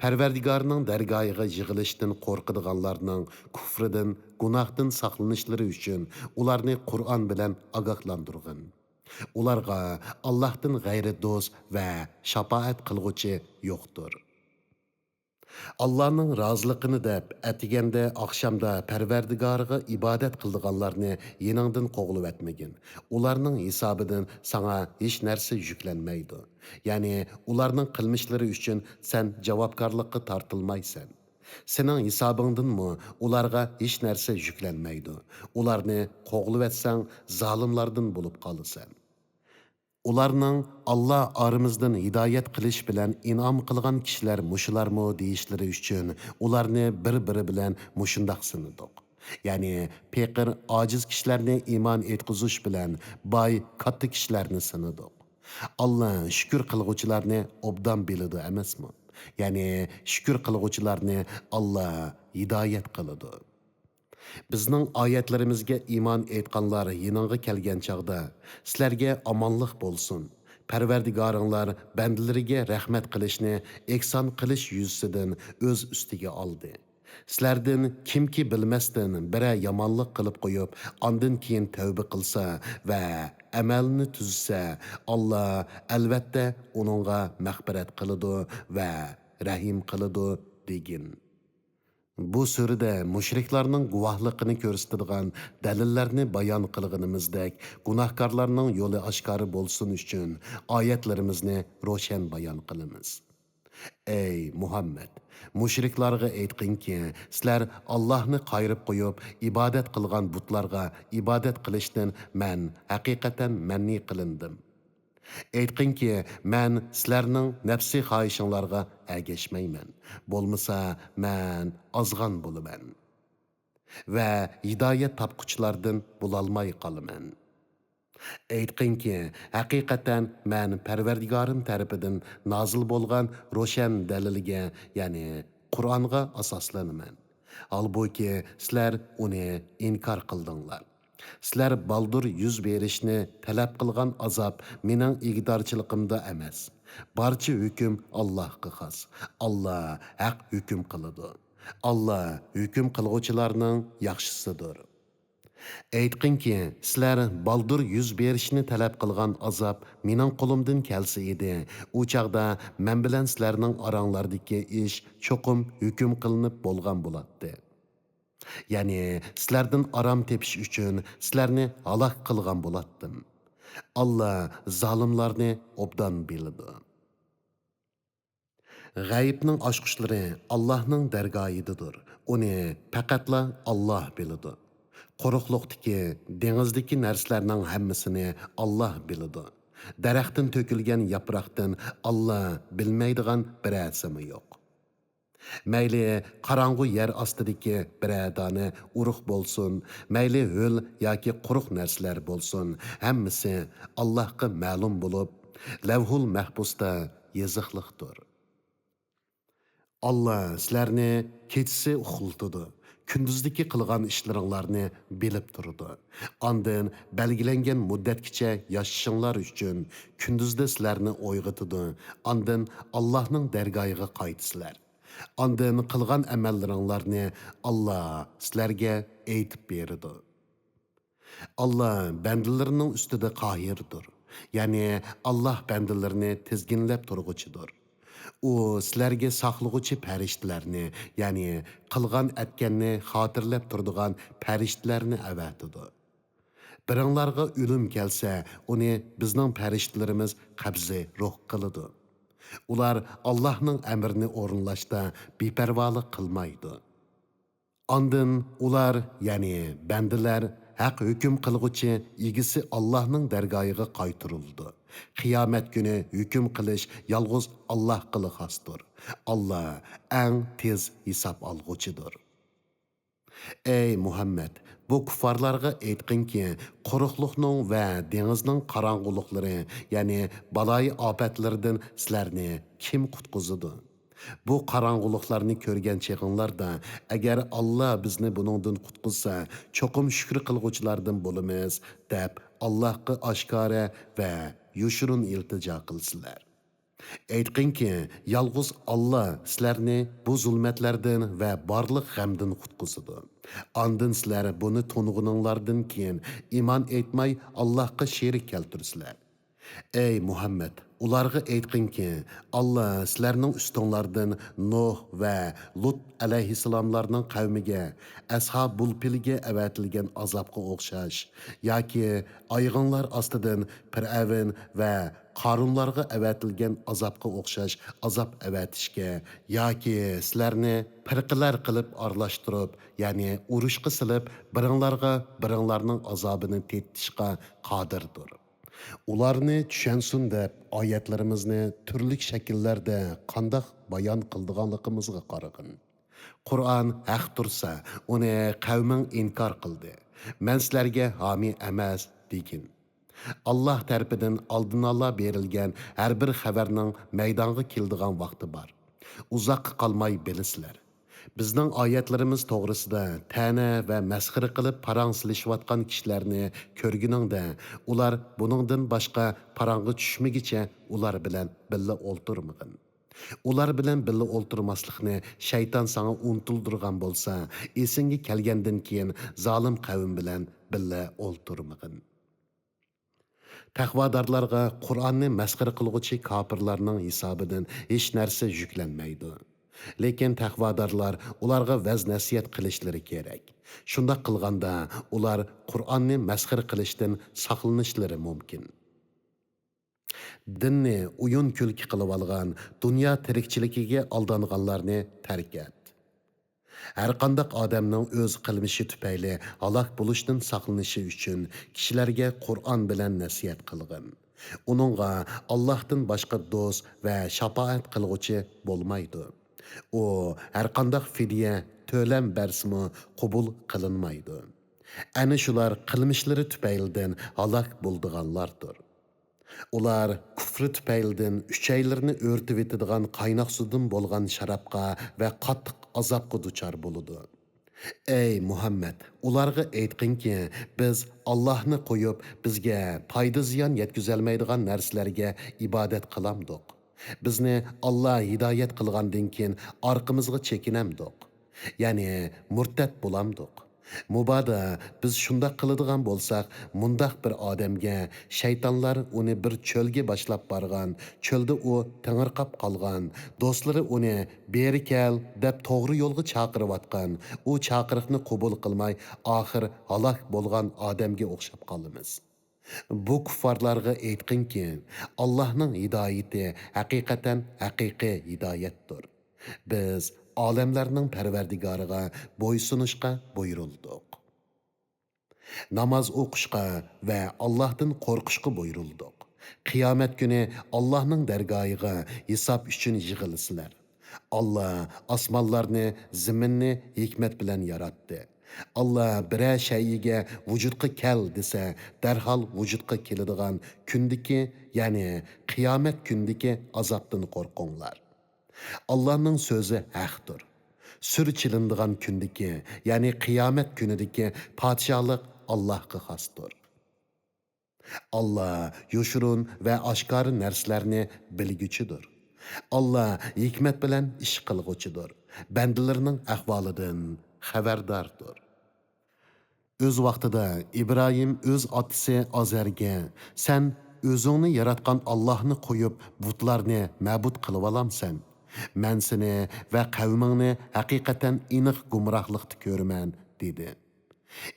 پەرۋەردىگارنىڭ دەرگاھىغا يىغىلىشتىن قورقىدىغانلارنىڭ كۇفرىدىن، گۇناھتىن ساقلىنىشلىرى ئۈچۈن ئۇلارنى قۇرئان بىلەن ئاگاھلاندۇرغىن. ئۇلارغا ئاللاھتىن غەيرى دوست ۋە شاپائەت قىلغۇچى يوقتۇر. ئاللانىڭ رازىلىقىنى دەپ، ئەتىگەندە، ئاخشامدا پەرۋەردىگارىغا ئىبادەت قىلىدىغانلارنى يېنىڭدىن قوغلىۋەتمىگىن. ئۇلارنىڭ ھېسابىدىن ساڭا ھېچ نەرسە يۈكلەنمەيدۇ. يەنى ئۇلارنىڭ قىلمىشلىرى ئۈچۈن سەن جاۋابكارلىققا تارتىلمايسەن. سېنىڭ ھېسابىڭدىنمۇ ئۇلارغا ھېچ نەرسە يۈكلەنمەيدۇ. ئۇلارنى قوغلىۋەتسەڭ، زالىملاردىن بولۇپ قالىسەن. ئۇلارنىڭ ئاللا ئارىمىزدىن ھىدايەت قىلىش بىلەن ئىنئام قىلغان كىشىلەر مۇشۇلارمۇ دېيىشلىرى ئۈچۈن ئۇلارنى بىر-بىرى بىلەن مۇشۇنداق سىنىدۇق. يەنى پېقىر، ئاجىز كىشىلەرنى ئىمان ئېيتقۇزۇش بىلەن باي، كاتتا كىشىلەرنى سىنىدۇق. ئاللا شۈكۈر قىلغۇچىلارنى ئوبدان بىلىدۇ ئەمەسمۇ؟ يەنى شۈكۈر قىلغۇچىلارنى ئاللا ھىدايەت قىلىدۇ. بىزنىڭ ئايەتلىرىمىزگە ئىمان ئېيتقانلار يېنىڭغا كەلگەن چاغدا، سىلەرگە ئامانلىق بولسۇن، پەرۋەردىگارىڭلار بەندىلىرىگە رەھمەت قىلىشنى ئېھسان قىلىش يۈزىسىدىن ئۆز ئۈستىگە ئالدى. سىلەردىن كىمكى بىلمەستىن بىرەر يامانلىق قىلىپ قويۇپ، ئاندىن كېيىن تەۋبە قىلسا ۋە ئەمەلنى تۈزسە، ئاللا ئەلۋەتتە ئۇنىڭغا مەغپىرەت قىلىدۇ ۋە رەھىم قىلىدۇ، دېگىن. بۇ سۈرىدە مۇشرىكلارنىڭ گۇۋاھلىقىنى كۆرسىتىدىغان دەلىللەرنى بايان قىلغىنىمىزدەك، گۇناھكارلارنىڭ يولى ئاشكارا بولسۇن ئۈچۈن ئايەتلىرىمىزنى روشەن بايان قىلىمىز. ئەي مۇھەممەد، مۇشرىكلارغا ئېيتقىنكى، سىلەر ئاللاھنى قايرىپ قويۇپ، ئىبادەت قىلغان بۇتلارغا ئىبادەت قىلىشتىن مەن ھەقىقەتەن مەنئى قىلىندىم. ئېيتقىنكى، مەن سىلەرنىڭ نەپسىي خاھىشىڭلارغا ئەگەشمەيمەن. بولمىسا، مەن ئازغان بولىمەن ۋە ھىدايەت تاپقۇچىلاردىن بولالماي قالىمەن. ئېيتقىنكى، ھەقىقەتەن مەن پەرۋەردىگارىم تەرىپىدىن نازىل بولغان روشەن دەلىلگە، يەنى قۇرئانغا ئاساسلىنىمەن. ھالبۇكى، سىلەر ئۇنى ئىنكار قىلدىڭلار. سىلەر بالدۇر يۈز بېرىشنى تەلەپ قىلغان ئازاب مېنىڭ ئىگىدارچىلىقىمدا ئەمەس. بارچە ھۆكۈم ئاللاھقا خاس. ئاللا ھەق ھۆكۈم قىلىدۇ. ئاللا ھۆكۈم قىلغۇچىلارنىڭ ياخشىسىدۇر. ئېيتقىنكى، سىلەر بالدۇر يۈز بېرىشنى تەلەپ قىلغان ئازاب مېنىڭ قولۇمدىن كەلسە ئىدى، ئۇ چاغدا مەن بىلەن سىلەرنىڭ ئاراڭلاردىكى ئىش چوقۇم ھۆكۈم قىلىنىپ بولغان بولاتتى. يەنى سىلەردىن ئارام تېپىش ئۈچۈن سىلەرنى ھالاك قىلغان بولاتتىم. ئاللا زالىملارنى ئوبدان بىلىدۇ. غەيىبنىڭ ئاچقۇچلىرى ئاللاھنىڭ دەرگاھىدىدۇر. ئۇنى پەقەتلا ئاللا بىلىدۇ. قۇرۇقلۇقتىكى، دېڭىزدىكى نەرسىلەرنىڭ ھەممىسىنى ئاللا بىلىدۇ. دەرەختىن تۆكۈلگەن ياپراقتىن ئاللا بىلمەيدىغان بىرەرسىمۇ يوق. مەيلى قاراڭغۇ يەر ئاستىدىكى بىرەر دانە ئۇرۇق بولسۇن، مەيلى ھۆل ياكى قۇرۇق نەرسىلەر بولسۇن، ھەممىسى ئاللاھقا مەلۇم بولۇپ، لەۋھۇل مەھپۇزدا يېزىقلىقتۇر. ئاللا سىلەرنى كېچىسى ئۇخلىتىدۇ، كۈندۈزدىكى قىلغان ئىشلىرىڭلارنى بىلىپ تۇرىدۇ. ئاندىن بەلگىلەنگەن مۇددەتكىچە ياشىشىڭلار ئۈچۈن كۈندۈزدە سىلەرنى ئويغىتىدۇ، ئاندىن ئاللاھنىڭ دەرگاھىغا قايتىسىلەر. ئاندىن قىلغان ئەمەللىرىڭلارنى ئاللا سىلەرگە ئېيتىپ بېرىدۇ. ئاللا بەندىلىرىنىڭ ئۈستىدە قاھىردۇر. يەنى ئاللا بەندىلىرىنى تىزگىنلەپ تۇرغۇچىدۇر. ئۇ سىلەرگە ساقلىغۇچى پەرىشتىلەرنى، يەنى قىلغان ئەتكەننى خاتىرىلەپ تۇرىدىغان پەرىشتىلەرنى ئەۋەتىدۇ. بىرىڭلارغا ئۆلۈم كەلسە، ئۇنى بىزنىڭ پەرىشتىلىرىمىز قەبزى روھ قىلىدۇ. ئۇلار ئاللاھنىڭ ئەمرىنى ئورۇنلاشتا بىپەرۋالىق قىلمايدۇ. ئاندىن ئۇلار، يەنى بەندىلەر، ھەق ھۆكۈم قىلغۇچى ئىگىسى ئاللاھنىڭ دەرگاھىغا قايتۇرۇلىدۇ. قىيامەت كۈنى ھۆكۈم قىلىش يالغۇز ئاللاھقىلا خاستۇر. ئاللا ئەڭ تېز ھېساب ئالغۇچىدۇر. ئەي مۇھەممەد، بۇ كۇففارلارغا ئېيتقىنكى، قۇرۇقلۇقنىڭ ۋە دېڭىزنىڭ قاراڭغۇلۇقلىرى، يەنى بالايىئاپەتلىرىدىن سىلەرنى كىم قۇتقۇزىدۇ؟ بۇ قاراڭغۇلۇقلارنى كۆرگەن چېغىڭلاردا، ئەگەر ئاللا بىزنى بۇنىڭدىن قۇتقۇزسا، چوقۇم شۈكرى قىلغۇچىلاردىن بولىمىز، دەپ ئاللاھقا ئاشكارا ۋە يوشۇرۇن ئىلتىجا قىلسىلەر. ئېيتقىنكى، يالغۇز ئاللا سىلەرنى بۇ زۇلمەتلەردىن ۋە بارلىق غەمدىن قۇتقۇزىدۇ. ئاندىن سىلەر بۇنى تونۇغىنىڭلاردىن كېيىن ئىمان ئېيتماي، ئاللاھقا شېرىك كەلتۈرسىلەر. ئەي مۇھەممەد، ئۇلارغا ئېيتقىنكى، ئاللا سىلەرنىڭ ئۈستۈڭلاردىن نۇھ ۋە لۇت ئەلەيھىسسالاملارنىڭ قەۋمىگە، ئەسھابۇل پىلگە ئەۋەتىلگەن ئازابقا ئوخشاش ياكى ئايىغىڭلار ئاستىدىن پىرئەۋن ۋە قارۇنلارغا ئەۋەتىلگەن ئازابقا ئوخشاش ئازاب ئەۋەتىشكە ياكى سىلەرنى پىرقىلەر قىلىپ ئارىلاشتۇرۇپ، يەنى ئۇرۇشقا سېلىپ، بىرىڭلارغا بىرىڭلارنىڭ ئازابىنى تېتىتىشقا قادىردۇر. ئۇلارنى چۈشەنسۇن دەپ ئايەتلىرىمىزنى تۈرلۈك شەكىللەردە قانداق بايان قىلىدىغانلىقىمىزغا قارىغىن. قۇرئان ھەق تۇرسا، ئۇنى قەۋمىڭ ئىنكار قىلدى. مەن سىلەرگە ھامىي ئەمەس، دېگىن. ئاللاھ تەرىپىدىن ئالدىنئالا بېرىلگەن ھەر بىر خەۋەرنىڭ مەيدانغا كېلىدىغان ۋاقتى بار. ئۇزاققا قالماي بىلىسىلەر. بىزنىڭ ئايەتلىرىمىز توغرىسىدا تەنە ۋە مەسخىرە قىلىپ پاراڭ سېلىشىۋاتقان كىشىلەرنى كۆرگىنىڭدە، ئۇلار بۇنىڭدىن باشقا پاراڭغا چۈشمىگىچە ئۇلار بىلەن بىللە ئولتۇرمىغىن. ئۇلار بىلەن بىللە ئولتۇرماسلىقنى شەيتان ساڭا ئۇنتۇلدۇرغان بولسا، ئېسىڭگە كەلگەندىن كېيىن زالىم قەۋم بىلەن بىللە ئولتۇرمىغىن. تەقۋادارلارغا قۇرئاننى مەسخىرە قىلغۇچى كاپىرلارنىڭ ھېسابىدىن ھېچ نەرسە يۈكلەنمەيدۇ. لېكىن تەقۋادارلار ئۇلارغا ۋەز-نەسىھەت قىلىشلىرى كېرەك. شۇنداق قىلغاندا، ئۇلار قۇرئاننى مەسخىرە قىلىشتىن ساقلىنىشلىرى مۇمكىن. دىننى ئويۇن-كۈلكە قىلىۋالغان، دۇنيا تىرىكچىلىكىگە ئالدانغانلارنى تەرك ئەت. ھەرقانداق ئادەمنىڭ ئۆز قىلمىشى تۈپەيلى ھالاك بولۇشتىن ساقلىنىشى ئۈچۈن كىشىلەرگە قۇرئان بىلەن نەسىھەت قىلغىن. ئۇنىڭغا ئاللاھتىن باشقا دوست ۋە شاپائەت قىلغۇچى بولمايدۇ. ئۇ ھەرقانداق فىدىيە، تۆلەم بەرسىمۇ قوبۇل قىلىنمايدۇ. ئەنە شۇلار قىلمىشلىرى تۈپەيلىدىن ھالاك بولىدىغانلاردۇر. ئۇلار كۇفرى تۈپەيلىدىن ئۈچەيلىرىنى ئۆرتىۋېتىدىغان قايناق سۇدىن بولغان شارابقا ۋە قاتتىق ئازابقا دۇچار بولىدۇ. ئەي مۇھەممەد، ئۇلارغا ئېيتقىنكى، بىز ئاللاھنى قويۇپ، بىزگە پايدا-زىيان يەتكۈزەلمەيدىغان نەرسىلەرگە ئىبادەت قىلامدۇق؟ بىزنى ئاللا ھىدايەت قىلغاندىن كېيىن ئارقىمىزغا چېكىنەمدۇق؟ يەنى مۇرتەت بولامدۇق؟ مۇبادا بىز شۇنداق قىلىدىغان بولساق، مۇنداق بىر ئادەمگە شەيتانلار ئۇنى بىر چۆلگە باشلاپ بارغان، چۆلدە ئۇ تېڭىرقاپ قالغان، دوستلىرى ئۇنى «بېرى كەل» دەپ توغرا يولغا چاقىرىۋاتقان، ئۇ چاقىرىقنى قوبۇل قىلماي، ئاخىر ھالاك بولغان ئادەمگە ئوخشاپ قالىمىز. بۇ كۇففارلارغا ئېيتقىنكى، ئاللاھنىڭ ھىدايىتى ھەقىقەتەن ھەقىقىي ھىدايەتتۇر. بىز ئالەملەرنىڭ پەرۋەردىگارىغا بويسۇنۇشقا بۇيرۇلدۇق. ناماز ئوقۇشقا ۋە ئاللاھتىن قورقۇشقا بۇيرۇلدۇق. قىيامەت كۈنى ئاللاھنىڭ دەرگاھىغا ھېساب ئۈچۈن يىغىلىسىلەر. ئاللا ئاسمانلارنى، زېمىننى ھېكمەت بىلەن ياراتتى. ئاللا بىرەر شەيئىگە ۋۇجۇدقا كەل دېسە، دەرھال ۋۇجۇدقا كېلىدىغان كۈندىكى، يەنى قىيامەت كۈندىكى ئازابتىن قورقۇڭلار. ئاللانىڭ سۆزى ھەقتۇر. سۈر چېلىنىدىغان كۈندىكى، يەنى قىيامەت كۈنىدىكى پادىشاھلىق ئاللاھقا خاستۇر. ئاللا يوشۇرۇن ۋە ئاشكارا نەرسىلەرنى بىلگۈچىدۇر. ئاللا ھېكمەت بىلەن ئىش قىلغۇچىدۇر. بەندىلىرىنىڭ ئەھۋالىدىن خەۋەرداردۇر. ئۆز ۋاقتىدا ئىبراھىم ئۆز ئاتىسى ئازەرگە، «سەن ئۆزۈڭنى ياراتقان ئاللاھنى قويۇپ، بۇتلارنى مەبۇد قىلىۋالامسەن؟ مەن سېنى ۋە قەۋمىڭنى ھەقىقەتەن ئېنىق گۇمراھلىقتا كۆرىمەن» دېدى.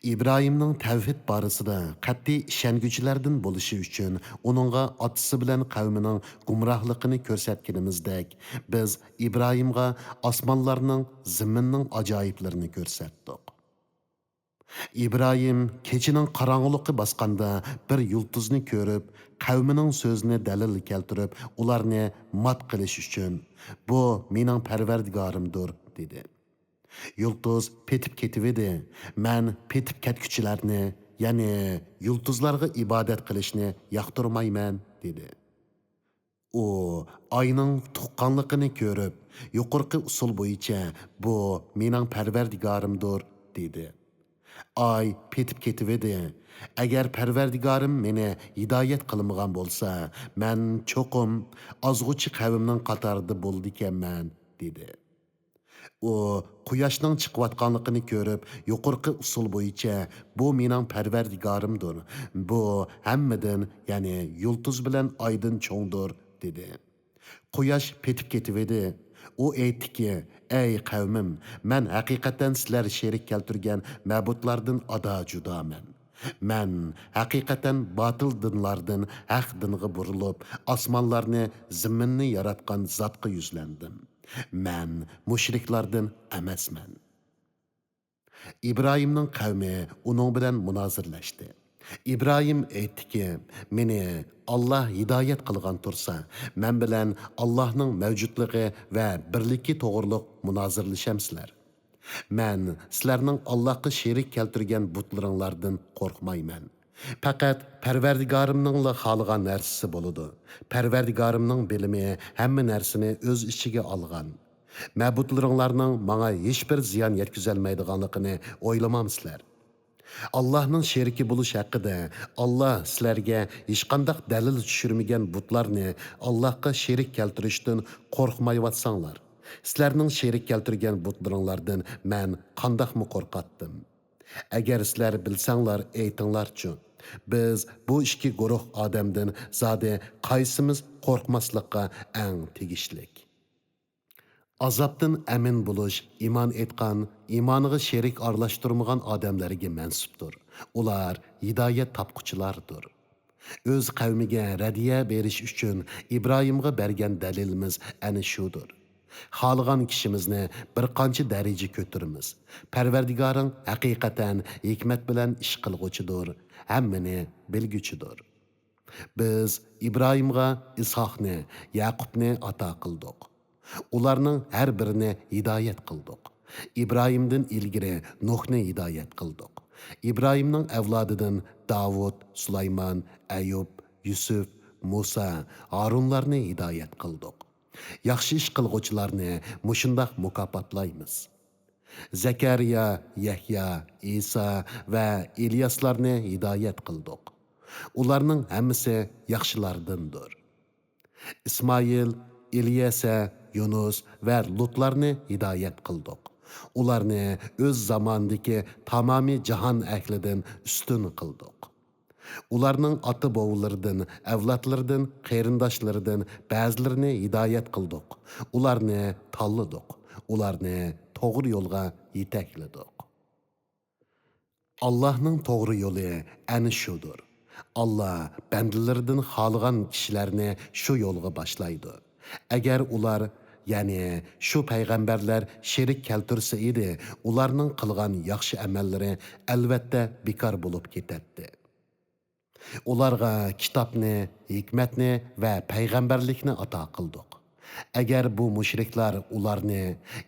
ئىبراھىمنىڭ تەۋھىد بارىسىدا قەتئىي ئىشەنگۈچىلەردىن بولۇشى ئۈچۈن ئۇنىڭغا ئاتىسى بىلەن قەۋمىنىڭ گۇمراھلىقىنى كۆرسەتكىنىمىزدەك، بىز ئىبراھىمغا ئاسمانلارنىڭ، زېمىننىڭ ئاجايىپلىرىنى كۆرسەتتۇق. ئىبراھىم كېچىنىڭ قاراڭغۇلۇقى باسقاندا بىر يۇلتۇزنى كۆرۈپ، قەۋمىنىڭ سۆزىنى دەلىل كەلتۈرۈپ، ئۇلارنى مات قىلىش ئۈچۈن، «بۇ مېنىڭ پەرۋەردىگارىمدۇر» دېدى. يۇلتۇز پېتىپ كېتىۋىدى. «مەن پېتىپ كەتكۈچىلەرنى، يەنى يۇلتۇزلارغا ئىبادەت قىلىشنى ياقتۇرمايمەن» دېدى. ئۇ ئاينىڭ تۇغقانلىقىنى كۆرۈپ، يۇقىرىقى ئۇسۇل بويىچە «بۇ مېنىڭ پەرۋەردىگارىمدۇر» دېدى. ئاي پېتىپ كېتىۋىدى. «ئەگەر پەرۋەردىگارىم مېنى ھىدايەت قىلمىغان بولسا، مەن چوقۇم ئازغۇچى قەۋمنىڭ قاتارىدا بولىدىكەنمەن» دېدى. ئۇ قۇياشنىڭ چىقىۋاتقانلىقىنى كۆرۈپ، يۇقىرىقى ئۇسۇل بويىچە «بۇ مېنىڭ پەرۋەردىگارىمدۇر، بۇ ھەممىدىن، يەنى يۇلتۇز بىلەن ئايدىن چوڭدۇر» دېدى. قۇياش پېتىپ كېتىۋىدى. ئۇ ئېيتتىكى، «ئەي قەۋمىم، مەن ھەقىقەتەن سىلەر شېرىك كەلتۈرگەن مەبۇدلاردىن ئادا جۇدامەن. مەن ھەقىقەتەن باتىل دىنلاردىن ھەق دىنغا بۇرۇلۇپ، ئاسمانلارنى، زېمىننى ياراتقان زاتقا يۈزلەندىم. مەن مۇشرىكلاردىن ئەمەسمەن.» ئىبراھىمنىڭ قەۋمى ئۇنىڭ بىلەن مۇنازىرىلەشتى. ئىبراھىم ئېيتتىكى، «مېنى ئاللا ھىدايەت قىلغان تۇرسا، مەن بىلەن ئاللانىڭ مەۋجۇتلۇقى ۋە بىرلىكى توغرۇلۇق مۇنازىرىلىشەمسىلەر؟ مەن سىلەرنىڭ ئاللاغا شېرىك كەلتۈرگەن بۇتلىرىڭلاردىن قورقمايمەن. پەقەت پەرۋەردىگارىمنىڭلا خالىغان نەرسىسى بولىدۇ. پەرۋەردىگارىمنىڭ بىلىمى ھەممە نەرسىنى ئۆز ئىچىگە ئالغان. مەبۇدلىرىڭلارنىڭ ماڭا ھېچبىر زىيان يەتكۈزەلمەيدىغانلىقىنى ئويلىمامسىلەر؟ ئاللانىڭ شېرىكى بولۇش ھەققىدە ئاللا سىلەرگە ھېچقانداق دەلىل چۈشۈرمىگەن بۇتلارنى ئاللاغا شېرىك كەلتۈرۈشتىن قورقمايۋاتساڭلار، سىلەرنىڭ شېرىك كەلتۈرگەن بۇتلىرىڭلاردىن مەن قانداقمۇ قورقاتتىم؟ ئەگەر سىلەر بىلسەڭلار، ئېيتىڭلارچۇ، بىز بۇ ئىككى گۇرۇھ ئادەمدىن زادى قايسىمىز قورقماسلىققا ئەڭ تېگىشلىك؟ ئازابتىن ئەمىن بولۇش ئىمان ئېيتقان، ئىمانىغا شېرىك ئارىلاشتۇرمىغان ئادەملەرگە مەنسۇپتۇر. ئۇلار ھىدايەت تاپقۇچىلاردۇر. ئۆز قەۋمىگە رەددىيە بېرىش ئۈچۈن ئىبراھىمغا بەرگەن دەلىلىمىز ئەنە شۇدۇر. خالىغان كىشىمىزنى بىر قانچە دەرىجە كۆتۈرىمىز. پەرۋەردىگارىڭ ھەقىقەتەن ھېكمەت بىلەن ئىش قىلغۇچىدۇر، ھەممىنى بىلگۈچىدۇر. بىز ئىبراھىمغا ئىسھاقنى، يەقۇبنى ئاتا قىلدۇق. ئۇلارنىڭ ھەر بىرىنى ھىدايەت قىلدۇق. ئىبراھىمدىن ئىلگىرى نۇھنى ھىدايەت قىلدۇق. ئىبراھىمنىڭ ئەۋلادىدىن داۋۇت، سۇلايمان، ئەييۇب، يۈسۈپ، مۇسا، ھارۇنلارنى ھىدايەت قىلدۇق. ياخشى ئىش قىلغۇچىلارنى مۇشۇنداق مۇكاپاتلايمىز. زەكەرىيا، يەھيا، ئىسا ۋە ئىلياسلارنى ھىدايەت قىلدۇق. ئۇلارنىڭ ھەممىسى ياخشىلاردىندۇر. ئىسمائىل، ئىليەسە، يۇنۇس ۋە لۇتلارنى ھىدايەت قىلدۇق. ئۇلارنى ئۆز زامانىدىكى تامامىي جاھان ئەھلىدىن ئۈستۈن قىلدۇق. ئۇلارنىڭ ئاتا-بوۋىلىرىدىن، ئەۋلادلىرىدىن، قېرىنداشلىرىدىن بەزىلىرىنى ھىدايەت قىلدۇق. ئۇلارنى تاللىدۇق. ئۇلارنى توغرا يولغا يېتەكلىدۇق. ئاللاھنىڭ توغرا يولى ئەنە شۇدۇر. ئاللا بەندىلىرىدىن خالىغان كىشىلەرنى شۇ يولغا باشلايدۇ. ئەگەر ئۇلار، يەنى شۇ پەيغەمبەرلەر شېرىك كەلتۈرسە ئىدى، ئۇلارنىڭ قىلغان ياخشى ئەمەللىرى ئەلۋەتتە بىكار بولۇپ كېتەتتى. ئۇلارغا كىتابنى، ھېكمەتنى ۋە پەيغەمبەرلىكنى ئاتا قىلدۇق. ئەگەر بۇ مۇشرىكلار ئۇلارنى،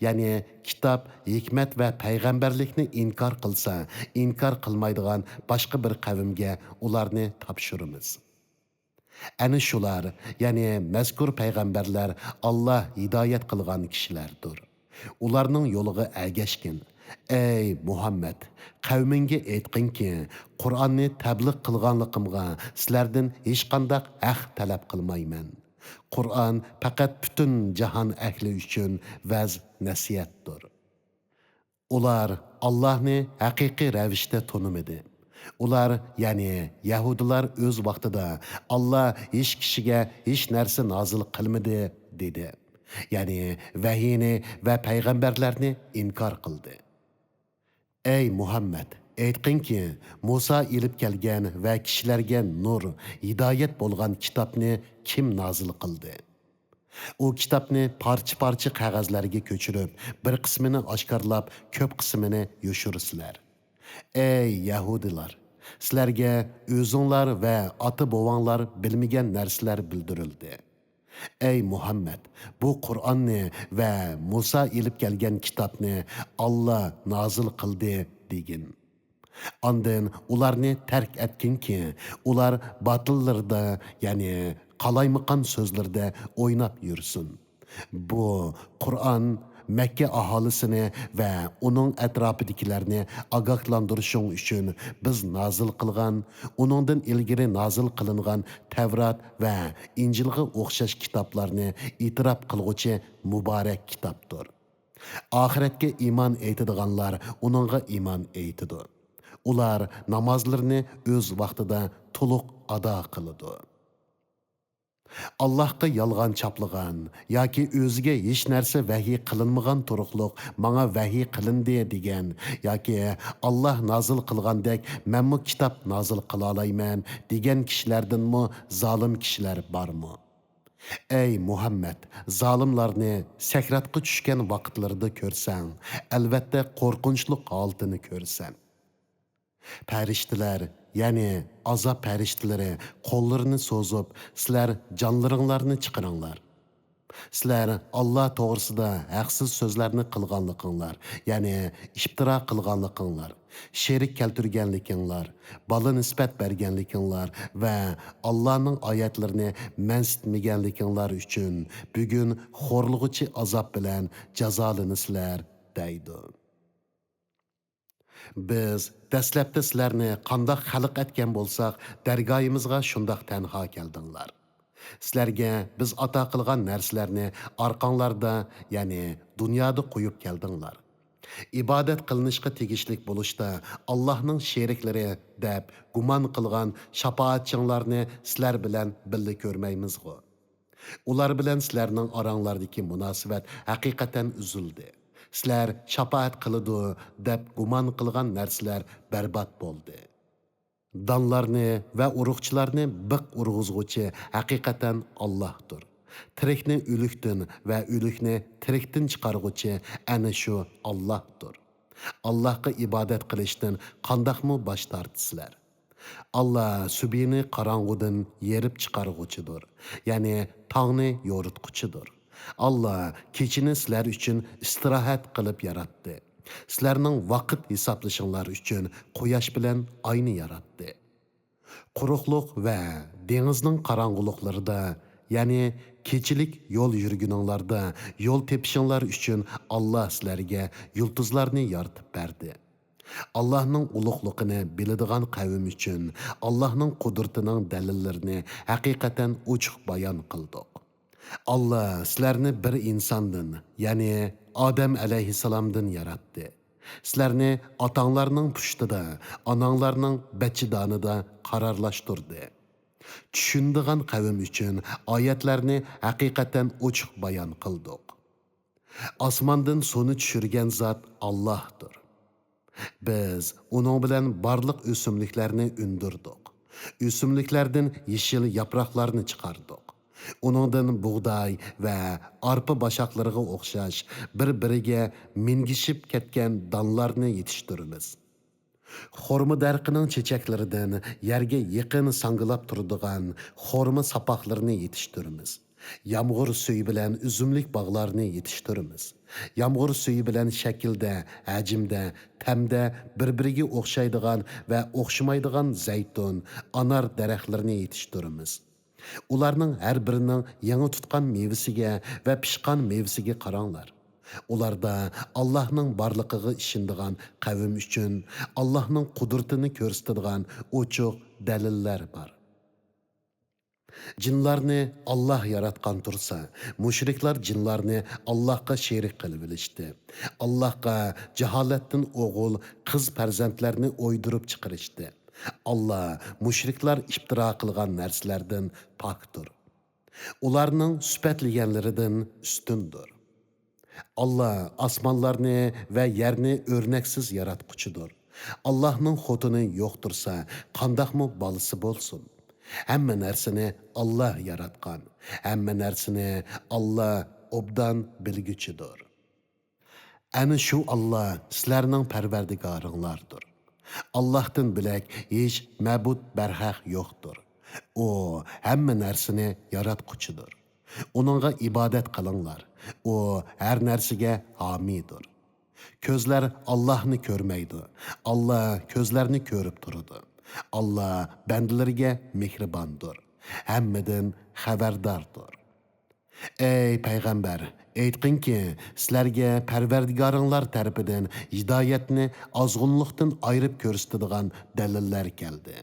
يەنى كىتاب، ھېكمەت ۋە پەيغەمبەرلىكنى ئىنكار قىلسا، ئىنكار قىلمايدىغان باشقا بىر قەۋمگە ئۇلارنى تاپشۇرىمىز. ئەنە شۇلار، يەنى مەزكۇر پەيغەمبەرلەر ئاللا ھىدايەت قىلغان كىشىلەردۇر. ئۇلارنىڭ يولىغا ئەگەشكىن. ئەي مۇھەممەد، قەۋمىڭگە ئېيتقىنكى، قۇرئاننى تەبلىغ قىلغانلىقىمغا سىلەردىن ھېچقانداق ھەق تەلەپ قىلمايمەن. قۇرئان پەقەت پۈتۈن جاھان ئەھلى ئۈچۈن ۋەز-نەسىھەتتۇر. ئۇلار ئاللاھنى ھەقىقىي رەۋىشتە تونۇمىدى. ئۇلار، يەنى يەھۇدىيلار ئۆز ۋاقتىدا «ئاللا ھېچ كىشىگە ھېچ نەرسە نازىل قىلمىدى» دېدى. يەنى ۋەھىينى ۋە پەيغەمبەرلەرنى ئىنكار قىلدى. ئەي مۇھەممەد، ئېيتقىنكى، مۇسا ئېلىپ كەلگەن ۋە كىشىلەرگە نۇر، ھىدايەت بولغان كىتابنى كىم نازىل قىلدى؟ ئۇ كىتابنى پارچە-پارچە قەغەزلەرگە كۆچۈرۈپ، بىر قىسمىنى ئاشكارىلاپ، كۆپ قىسمىنى يوشۇرىسىلەر. ئەي يەھۇدىيلار! سىلەرگە ئۆزۈڭلار ۋە ئاتا-بوۋاڭلار بىلمىگەن نەرسىلەر بىلدۈرۈلدى. ئەي مۇھەممەد، بۇ قۇرئاننى ۋە مۇسا ئېلىپ كەلگەن كىتابنى ئاللا نازىل قىلدى دېگىن. ئاندىن ئۇلارنى تەرك ئەتكىنكى، ئۇلار باتىللىرىدا، يەنى قالايمىقان سۆزلىرىدە ئويناپ يۈرسۇن. بۇ قۇرئان مەككە ئاھالىسىنى ۋە ئۇنىڭ ئەتراپىدىكىلەرنى ئاگاھلاندۇرۇشۇڭ ئۈچۈن بىز نازىل قىلغان، ئۇنىڭدىن ئىلگىرى نازىل قىلىنغان تەۋرات ۋە ئىنجىلغا ئوخشاش كىتابلارنى ئېتىراپ قىلغۇچى مۇبارەك كىتابتۇر. ئاخىرەتكە ئىمان ئېيتىدىغانلار ئۇنىڭغا ئىمان ئېيتىدۇ. ئۇلار نامازلىرىنى ئۆز ۋاقتىدا تولۇق ئادا قىلىدۇ. ئاللاھقا يالغان چاپلىغان ياكى ئۆزىگە ھېچ نەرسە ۋەھىي قىلىنمىغان تۇرۇقلۇق «ماڭا ۋەھىي قىلىندى» دېگەن ياكى «ئاللاھ نازىل قىلغاندەك مەنمۇ كىتاب نازىل قىلالايمەن» دېگەن كىشىلەردىنمۇ زالىم كىشىلەر بارمۇ؟ ئەي مۇھەممەد، زالىملارنى سەكراتقا چۈشكەن ۋاقىتلىرىدا كۆرسەڭ، ئەلۋەتتە قورقۇنچلۇق ھالىتىنى كۆرىسەن. پەرىشتىلەر، يەنى ئازاب پەرىشتىلىرى قوللىرىنى سوزۇپ، «سىلەر جانلىرىڭلارنى چىقىرىڭلار. سىلەر ئاللا توغرىسىدا ھەقسىز سۆزلەرنى قىلغانلىقىڭلار، يەنى ئىپتىرا قىلغانلىقىڭلار، شېرىك كەلتۈرگەنلىكىڭلار، بالا نىسبەت بەرگەنلىكىڭلار ۋە ئاللانىڭ ئايەتلىرىنى مەنسىتمىگەنلىكىڭلار ئۈچۈن بۈگۈن خورلىغۇچى ئازاب بىلەن جازالىنىسىلەر» دەيدۇ. بىز دەسلەپتە سىلەرنى قانداق خەلق ئەتكەن بولساق، دەرگاھىمىزغا شۇنداق تەنھا كەلدىڭلار. سىلەرگە بىز ئاتا قىلغان نەرسىلەرنى ئارقاڭلاردا، يەنى دۇنيادا قويۇپ كەلدىڭلار. ئىبادەت قىلىنىشقا تېگىشلىك بولۇشتا ئاللاھنىڭ شېرىكلىرى دەپ گۇمان قىلغان شاپائەتچىڭلارنى سىلەر بىلەن بىللە كۆرمەيمىزغۇ؟ ئۇلار بىلەن سىلەرنىڭ ئاراڭلاردىكى مۇناسىۋەت ھەقىقەتەن ئۈزۈلدى. سىلەر شاپائەت قىلىدۇ دەپ گۇمان قىلغان نەرسىلەر بەربات بولدى. دانلارنى ۋە ئۇرۇقچىلارنى بىخ ئۇرغۇزغۇچى ھەقىقەتەن ئاللاھتۇر. تىرىكنى ئۆلۈكتىن ۋە ئۆلۈكنى تىرىكتىن چىقارغۇچى ئەنە شۇ ئاللاھتۇر. ئاللاھقا ئىبادەت قىلىشتىن قانداقمۇ باش تارتىسىلەر؟ ئاللا سۈبھىنى قاراڭغۇدىن يېرىپ چىقارغۇچىدۇر، يەنى تاڭنى يورۇتقۇچىدۇر. ئاللا كېچىنى سىلەر ئۈچۈن ئىستىراھەت قىلىپ ياراتتى. سىلەرنىڭ ۋاقىت ھېسابلىشىڭلار ئۈچۈن قۇياش بىلەن ئاينى ياراتتى. قۇرۇقلۇق ۋە دېڭىزنىڭ قاراڭغۇلۇقلىرىدا، يەنى كېچىلىك يول يۈرگىنىڭلاردا يول تېپىشىڭلار ئۈچۈن ئاللا سىلەرگە يۇلتۇزلارنى يارىتىپ بەردى. ئاللاھنىڭ ئۇلۇغلۇقىنى بىلىدىغان قەۋم ئۈچۈن ئاللاھنىڭ قۇدرىتىنىڭ دەلىللىرىنى ھەقىقەتەن ئوچۇق بايان قىلدۇق. ئاللا سىلەرنى بىر ئىنساندىن، يەنى ئادەم ئەلەيھىسسالامدىن ياراتتى. سىلەرنى ئاتاڭلارنىڭ پۇشتىدا، ئاناڭلارنىڭ بەچچىدانىدا قارارلاشتۇردى. چۈشىنىدىغان قەۋم ئۈچۈن ئايەتلەرنى ھەقىقەتەن ئوچۇق بايان قىلدۇق. ئاسماندىن سۇنى چۈشۈرگەن زات ئاللاھتۇر. بىز ئۇنىڭ بىلەن بارلىق ئۆسۈملۈكلەرنى ئۈندۈردۇق. ئۆسۈملۈكلەردىن يېشىل ياپراقلارنى چىقاردۇق. ئۇنىڭدىن بۇغداي ۋە ئارپا باشاقلىرىغا ئوخشاش بىر-بىرىگە مىنگىشىپ كەتكەن دانلارنى يېتىشتۈرىمىز. خورما دەرىخىنىڭ چېچەكلىرىدىن يەرگە يېقىن ساڭگىلاپ تۇرىدىغان خورما ساپاقلىرىنى يېتىشتۈرىمىز. يامغۇر سۈيى بىلەن ئۈزۈملۈك باغلارنى يېتىشتۈرىمىز. يامغۇر سۈيى بىلەن شەكىلدە، ھەجىمدە، تەمدە بىر-بىرىگە ئوخشايدىغان ۋە ئوخشىمايدىغان زەيتۇن، ئانار دەرەخلىرىنى يېتىشتۈرىمىز. ئۇلارنىڭ ھەر بىرىنىڭ يېڭى تۇتقان مېۋىسىگە ۋە پىشقان مېۋىسىگە قاراڭلار. ئۇلاردا ئاللاھنىڭ بارلىقىغا ئىشىنىدىغان قەۋم ئۈچۈن ئاللاھنىڭ قۇدرىتىنى كۆرسىتىدىغان ئوچۇق دەلىللەر بار. جىنلارنى ئاللاھ ياراتقان تۇرسا، مۇشرىكلار جىنلارنى ئاللاھقا شېرىك قىلىۋېلىشتى. ئاللاھقا جاھالەتتىن ئوغۇل، قىز پەرزەنتلەرنى ئويدۇرۇپ چىقىرىشتى. ئاللاھ مۇشرىكلار ئىپتىرا قىلغان نەرسىلەردىن پاكتۇر. ئۇلارنىڭ سۈپەتلىگەنلىرىدىن ئۈستۈندۇر. ئاللاھ ئاسمانلارنى ۋە يەرنى ئۆرنەكسىز ياراتقۇچىدۇر. ئاللاھنىڭ خوتۇنى يوق تۇرسا، قانداقمۇ بالىسى بولسۇن؟ ھەممە نەرسىنى ئاللاھ ياراتقان. ھەممە نەرسىنى ئاللاھ ئوبدان بىلگۈچىدۇر. ئەنە شۇ ئاللاھ سىلەرنىڭ پەرۋەردىگارىڭلاردۇر. ئاللاھتىن بۆلەك ھېچ مەبۇد بەرھەق يوقتۇر. ئۇ ھەممە نەرسىنى ياراتقۇچىدۇر. ئۇنىڭغا ئىبادەت قىلىڭلار. ئۇ ھەر نەرسىگە ھامىيدۇر. كۆزلەر ئاللاھنى كۆرمەيدۇ. ئاللاھ كۆزلەرنى كۆرۈپ تۇرىدۇ. ئاللاھ بەندىلىرىگە مېھرىباندۇر. ھەممىدىن خەۋەرداردۇر. ئەي پەيغەمبەر، ئېيتقىنكى، سىلەرگە پەرۋەردىگارىڭلار تەرىپىدىن ھىدايەتنى ئازغۇنلۇقتىن ئايرىپ كۆرسىتىدىغان دەلىللەر كەلدى.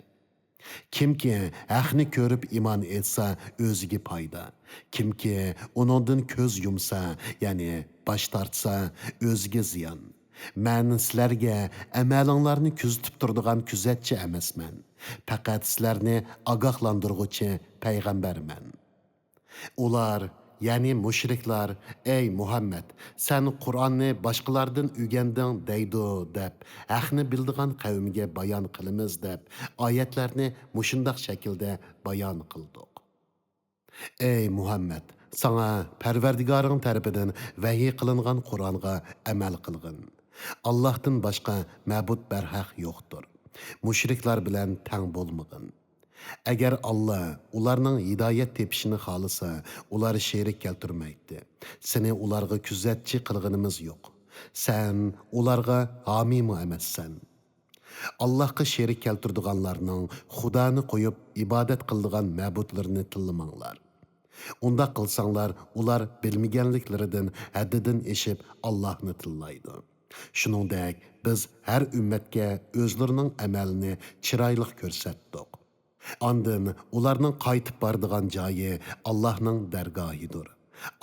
كىمكى ھەقنى كۆرۈپ ئىمان ئېيتسا، ئۆزىگە پايدا. كىمكى ئۇنىڭدىن كۆز يۇمسا، يەنى باش تارتسا، ئۆزىگە زىيان. مەن سىلەرگە ئەمەلىڭلارنى كۆزىتىپ تۇرىدىغان كۆزەتچى ئەمەسمەن. پەقەت سىلەرنى ئاگاھلاندۇرغۇچى پەيغەمبەرمەن. ئۇلار، يەنى مۇشرىكلار، ئەي مۇھەممەد، سەن قۇرئاننى باشقىلاردىن ئۆگەندىڭ دەيدۇ دەپ، ھەقنى بىلىدىغان قەۋمگە بايان قىلىمىز دەپ، ئايەتلەرنى مۇشۇنداق شەكىلدە بايان قىلدۇق. ئەي مۇھەممەد، ساڭا پەرۋەردىگارىڭ تەرىپىدىن ۋەھىي قىلىنغان قۇرئانغا ئەمەل قىلغىن. ئاللاھتىن باشقا مەبۇد بەرھەق يوقتۇر. مۇشرىكلار بىلەن تەڭ بولمىغىن. ئەگەر ئاللا ئۇلارنىڭ ھىدايەت تېپىشىنى خالىسا، ئۇلار شېرىك كەلتۈرمەيتتى. سېنى ئۇلارغا كۆزەتچى قىلغىنىمىز يوق. سەن ئۇلارغا ھامىيمۇ ئەمەسسەن. ئاللاھقا شېرىك كەلتۈرىدىغانلارنىڭ خۇدانى قويۇپ ئىبادەت قىلىدىغان مەبۇدلىرىنى تىللىماڭلار. ئۇنداق قىلساڭلار، ئۇلار بىلمىگەنلىكلىرىدىن ھەددىدىن ئېشىپ ئاللاھنى تىللايدۇ. شۇنىڭدەك، بىز ھەر ئۈممەتكە ئۆزلىرىنىڭ ئەمەلىنى چىرايلىق كۆرسەتتۇق. ئاندىن ئۇلارنىڭ قايتىپ بارىدىغان جايى ئاللاھنىڭ دەرگاھىدۇر.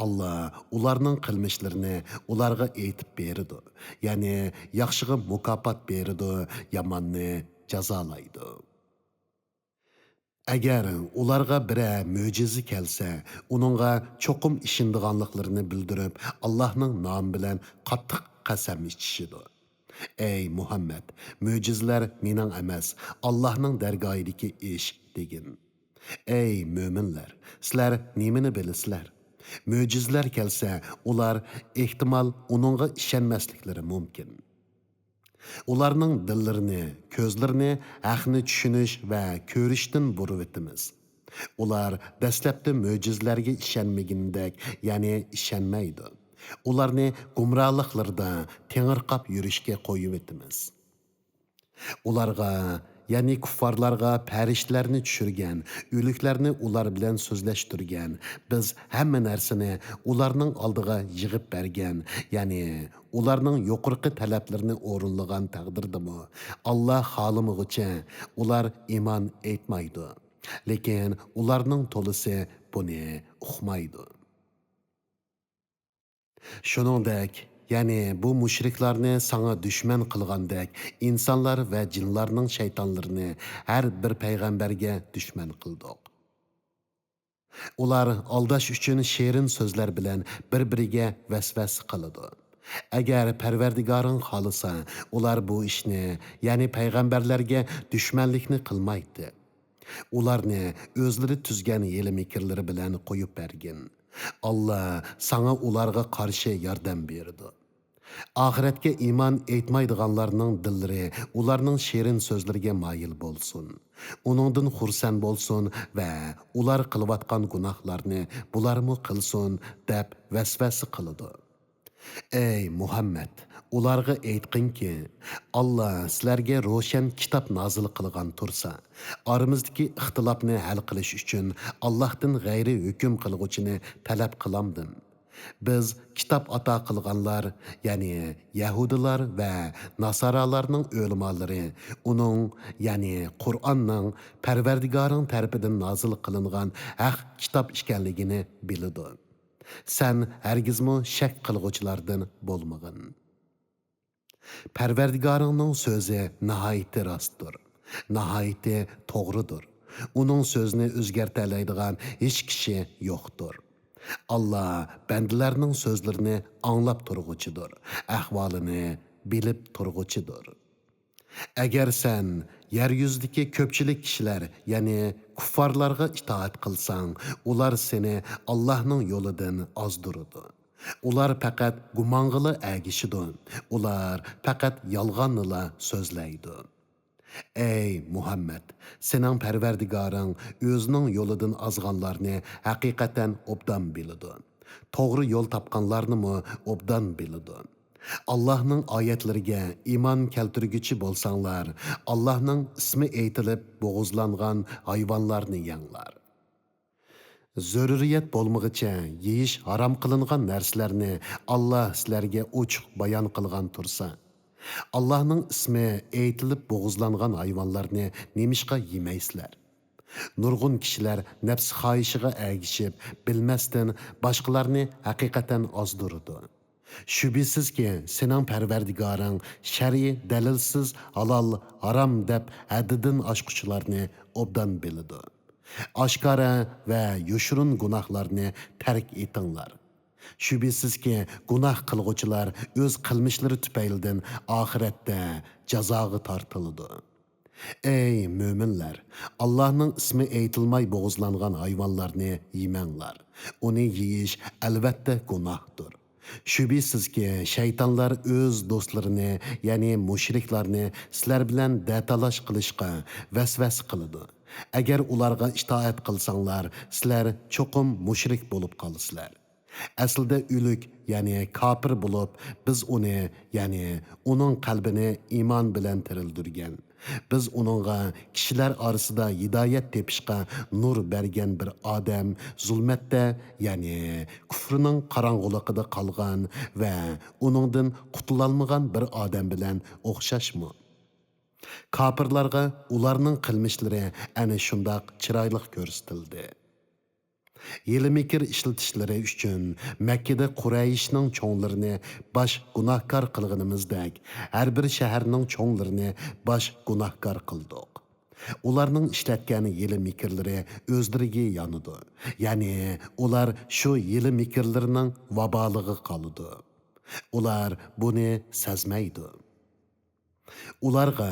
ئاللا ئۇلارنىڭ قىلمىشلىرىنى ئۇلارغا ئېيتىپ بېرىدۇ. يەنى ياخشىغا مۇكاپات بېرىدۇ، ياماننى جازالايدۇ. ئەگەر ئۇلارغا بىرەر مۆجىزە كەلسە، ئۇنىڭغا چوقۇم ئىشىنىدىغانلىقلىرىنى بىلدۈرۈپ، ئاللاھنىڭ نامى بىلەن قاتتىق قەسەم ئىچىشىدۇ. ئەي مۇھەممەد، مۆجىزىلەر مېنىڭ ئەمەس، ئاللاھنىڭ دەرگاھىدىكى ئىش، دېگىن. ئەي مۆمىنلەر، سىلەر نېمىنى بىلىسىلەر؟ مۆجىزىلەر كەلسە، ئۇلار ئېھتىمال ئۇنىڭغا ئىشەنمەسلىكلىرى مۇمكىن. ئۇلارنىڭ دىللىرىنى، كۆزلىرىنى ھەقنى چۈشىنىش ۋە كۆرۈشتىن بۇرۇۋېتىمىز. ئۇلار دەسلەپتە مۆجىزىلەرگە ئىشەنمىگىنىدەك، يەنى ئىشەنمەيدۇ. ئۇلارنى گۇمراھلىقلىرىدا تېڭىرقاپ يۈرۈشكە قويۇۋېتىمىز. ئۇلارغا، يەنى كۇففارلارغا پەرىشتىلەرنى چۈشۈرگەن، ئۆلۈكلەرنى ئۇلار بىلەن سۆزلەشتۈرگەن، بىز ھەممە نەرسىنى ئۇلارنىڭ ئالدىغا يىغىپ بەرگەن، يەنى ئۇلارنىڭ يۇقىرىقى تەلەپلىرىنى ئورۇنلىغان تەقدىردىمۇ، ئاللا خالىمىغۇچە ئۇلار ئىمان ئېيتمايدۇ. لېكىن ئۇلارنىڭ تولىسى بۇنى ئۇقمايدۇ. شۇنىڭدەك، يەنى بۇ مۇشرىكلارنى ساڭا دۈشمەن قىلغاندەك، ئىنسانلار ۋە جىنلارنىڭ شەيتانلىرىنى ھەر بىر پەيغەمبەرگە دۈشمەن قىلدۇق. ئۇلار ئالداش ئۈچۈن شېرىن سۆزلەر بىلەن بىر-بىرىگە ۋەسۋەسە قىلىدۇ. ئەگەر پەرۋەردىگارىڭ خالىسا، ئۇلار بۇ ئىشنى، يەنى پەيغەمبەرلەرگە دۈشمەنلىكنى قىلمايتتى. ئۇلارنى ئۆزلىرى تۈزگەن ھىيلە-مىكىرلىرى بىلەن قويۇپ بەرگىن. ئاللا ساڭا ئۇلارغا قارشى ياردەم بېرىدۇ. ئاخىرەتكە ئىمان ئېيتمايدىغانلارنىڭ دىللىرى ئۇلارنىڭ شېرىن سۆزلىرىگە مايىل بولسۇن. ئۇنىڭدىن خۇرسەن بولسۇن ۋە ئۇلار قىلىۋاتقان گۇناھلارنى بۇلارمۇ قىلسۇن، دەپ ۋەسۋەسە قىلىدۇ. ئەي مۇھەممەد، ئۇلارغا ئېيتقىنكى، ئاللا سىلەرگە روشەن كىتاب نازىل قىلغان تۇرسا، ئارىمىزدىكى ئىختىلاپنى ھەل قىلىش ئۈچۈن ئاللاھتىن غەيرىي ھۆكۈم قىلغۇچىنى تەلەپ قىلامدىم؟ بىز كىتاب ئاتا قىلغانلار، يەنى يەھۇدىيلار ۋە ناسارالارنىڭ ئۆلىمالىرى ئۇنىڭ، يەنى قۇرئاننىڭ پەرۋەردىگارىڭ تەرىپىدىن نازىل قىلىنغان ھەق كىتاب ئىكەنلىكىنى بىلىدۇ. سەن ھەرگىزمۇ شەك قىلغۇچىلاردىن بولمىغىن. پەرۋەردىگارىڭنىڭ سۆزى ناھايىتى راستتۇر، ناھايىتى توغرىدۇر. ئۇنىڭ سۆزىنى ئۆزگەرتەلەيدىغان ھېچ كىشى يوقتۇر. ئاللا بەندىلەرنىڭ سۆزلىرىنى ئاڭلاپ تۇرغۇچىدۇر، ئەھۋالىنى بىلىپ تۇرغۇچىدۇر. ئەگەر سەن يەر يۈزىدىكى كۆپچىلىك كىشىلەر، يەنى كۇففارلارغا ئىتائەت قىلساڭ، ئۇلار سېنى ئاللاھنىڭ يولىدىن ئازدۇرىدۇ. ئۇلار پەقەت گۇمانغىلا ئەگىشىدۇ. ئۇلار پەقەت يالغاننىلا سۆزلەيدۇ. ئەي مۇھەممەد، سېنىڭ پەرۋەردىگارىڭ ئۆزىنىڭ يولىدىن ئازغانلارنى ھەقىقەتەن ئوبدان بىلىدۇ. توغرا يول تاپقانلارنىمۇ ئوبدان بىلىدۇ. ئاللاھنىڭ ئايەتلىرىگە ئىمان كەلتۈرگۈچى بولساڭلار، ئاللاھنىڭ ئىسمى ئېيتىلىپ بوغۇزلانغان ھايۋانلارنى يەڭلار. زۆرۈرىيەت بولمىغىچە يېيىش ھارام قىلىنغان نەرسىلەرنى ئاللا سىلەرگە ئوچۇق بايان قىلغان تۇرسا، ئاللاھنىڭ ئىسمى ئېيتىلىپ بوغۇزلانغان ھايۋانلارنى نېمىشقا يېمەيسىلەر؟ نۇرغۇن كىشىلەر نەپسى خاھىشىغا ئەگىشىپ، بىلمەستىن باشقىلارنى ھەقىقەتەن ئازدۇرىدۇ. شۈبھىسىزكى، سېنىڭ پەرۋەردىگارىڭ شەرئىي دەلىلسىز ھالال، ھارام دەپ ھەددىدىن ئاشقۇچىلارنى ئوبدان بىلىدۇ. ئاشكارا ۋە يوشۇرۇن گۇناھلارنى تەرك ئېتىڭلار. شۈبھىسىزكى، گۇناھ قىلغۇچىلار ئۆز قىلمىشلىرى تۈپەيلىدىن ئاخىرەتتە جازاغا تارتىلىدۇ. ئەي مۆمىنلەر! ئاللاھنىڭ ئىسمى ئېيتىلماي بوغۇزلانغان ھايۋانلارنى يېمەڭلار. ئۇنى يېيىش ئەلۋەتتە گۇناھتۇر. شۈبھىسىزكى، شەيتانلار ئۆز دوستلىرىنى، يەنى مۇشرىكلارنى سىلەر بىلەن دەتالاش قىلىشقا ۋەسۋەسە قىلىدۇ. ئەگەر ئۇلارغا ئىتائەت قىلساڭلار، سىلەر چوقۇم مۇشرىك بولۇپ قالىسىلەر. ئەسلىدە ئۆلۈك، يەنى كاپىر بولۇپ، بىز ئۇنى، يەنى ئۇنىڭ قەلبىنى ئىمان بىلەن تىرىلدۈرگەن. بىز ئۇنىڭغا كىشىلەر ئارىسىدا ھىدايەت تېپىشقا نۇر بەرگەن بىر ئادەم زۇلمەتتە، يەنى كۇفرىنىڭ قاراڭغۇلۇقىدا قالغان ۋە ئۇنىڭدىن قۇتۇلالمىغان بىر ئادەم بىلەن ئوخشاشمۇ؟ كاپىرلارغا ئۇلارنىڭ قىلمىشلىرى ئەنە شۇنداق چىرايلىق كۆرسىتىلدى. ھىيلە-مىكىر ئىشلىتىشلىرى ئۈچۈن مەككىدە قۇرەيشنىڭ چوڭلىرىنى باش گۇناھكار قىلغىنىمىزدەك، ھەر بىر شەھەرنىڭ چوڭلىرىنى باش گۇناھكار قىلدۇق. ئۇلارنىڭ ئىشلەتكەن ھىيلە-مىكىرلىرى ئۆزلىرىگە يانىدۇ. يەنى ئۇلار شۇ ھىيلە-مىكىرلىرىنىڭ ۋابالىغا قالىدۇ. ئۇلار بۇنى سەزمەيدۇ. ئۇلارغا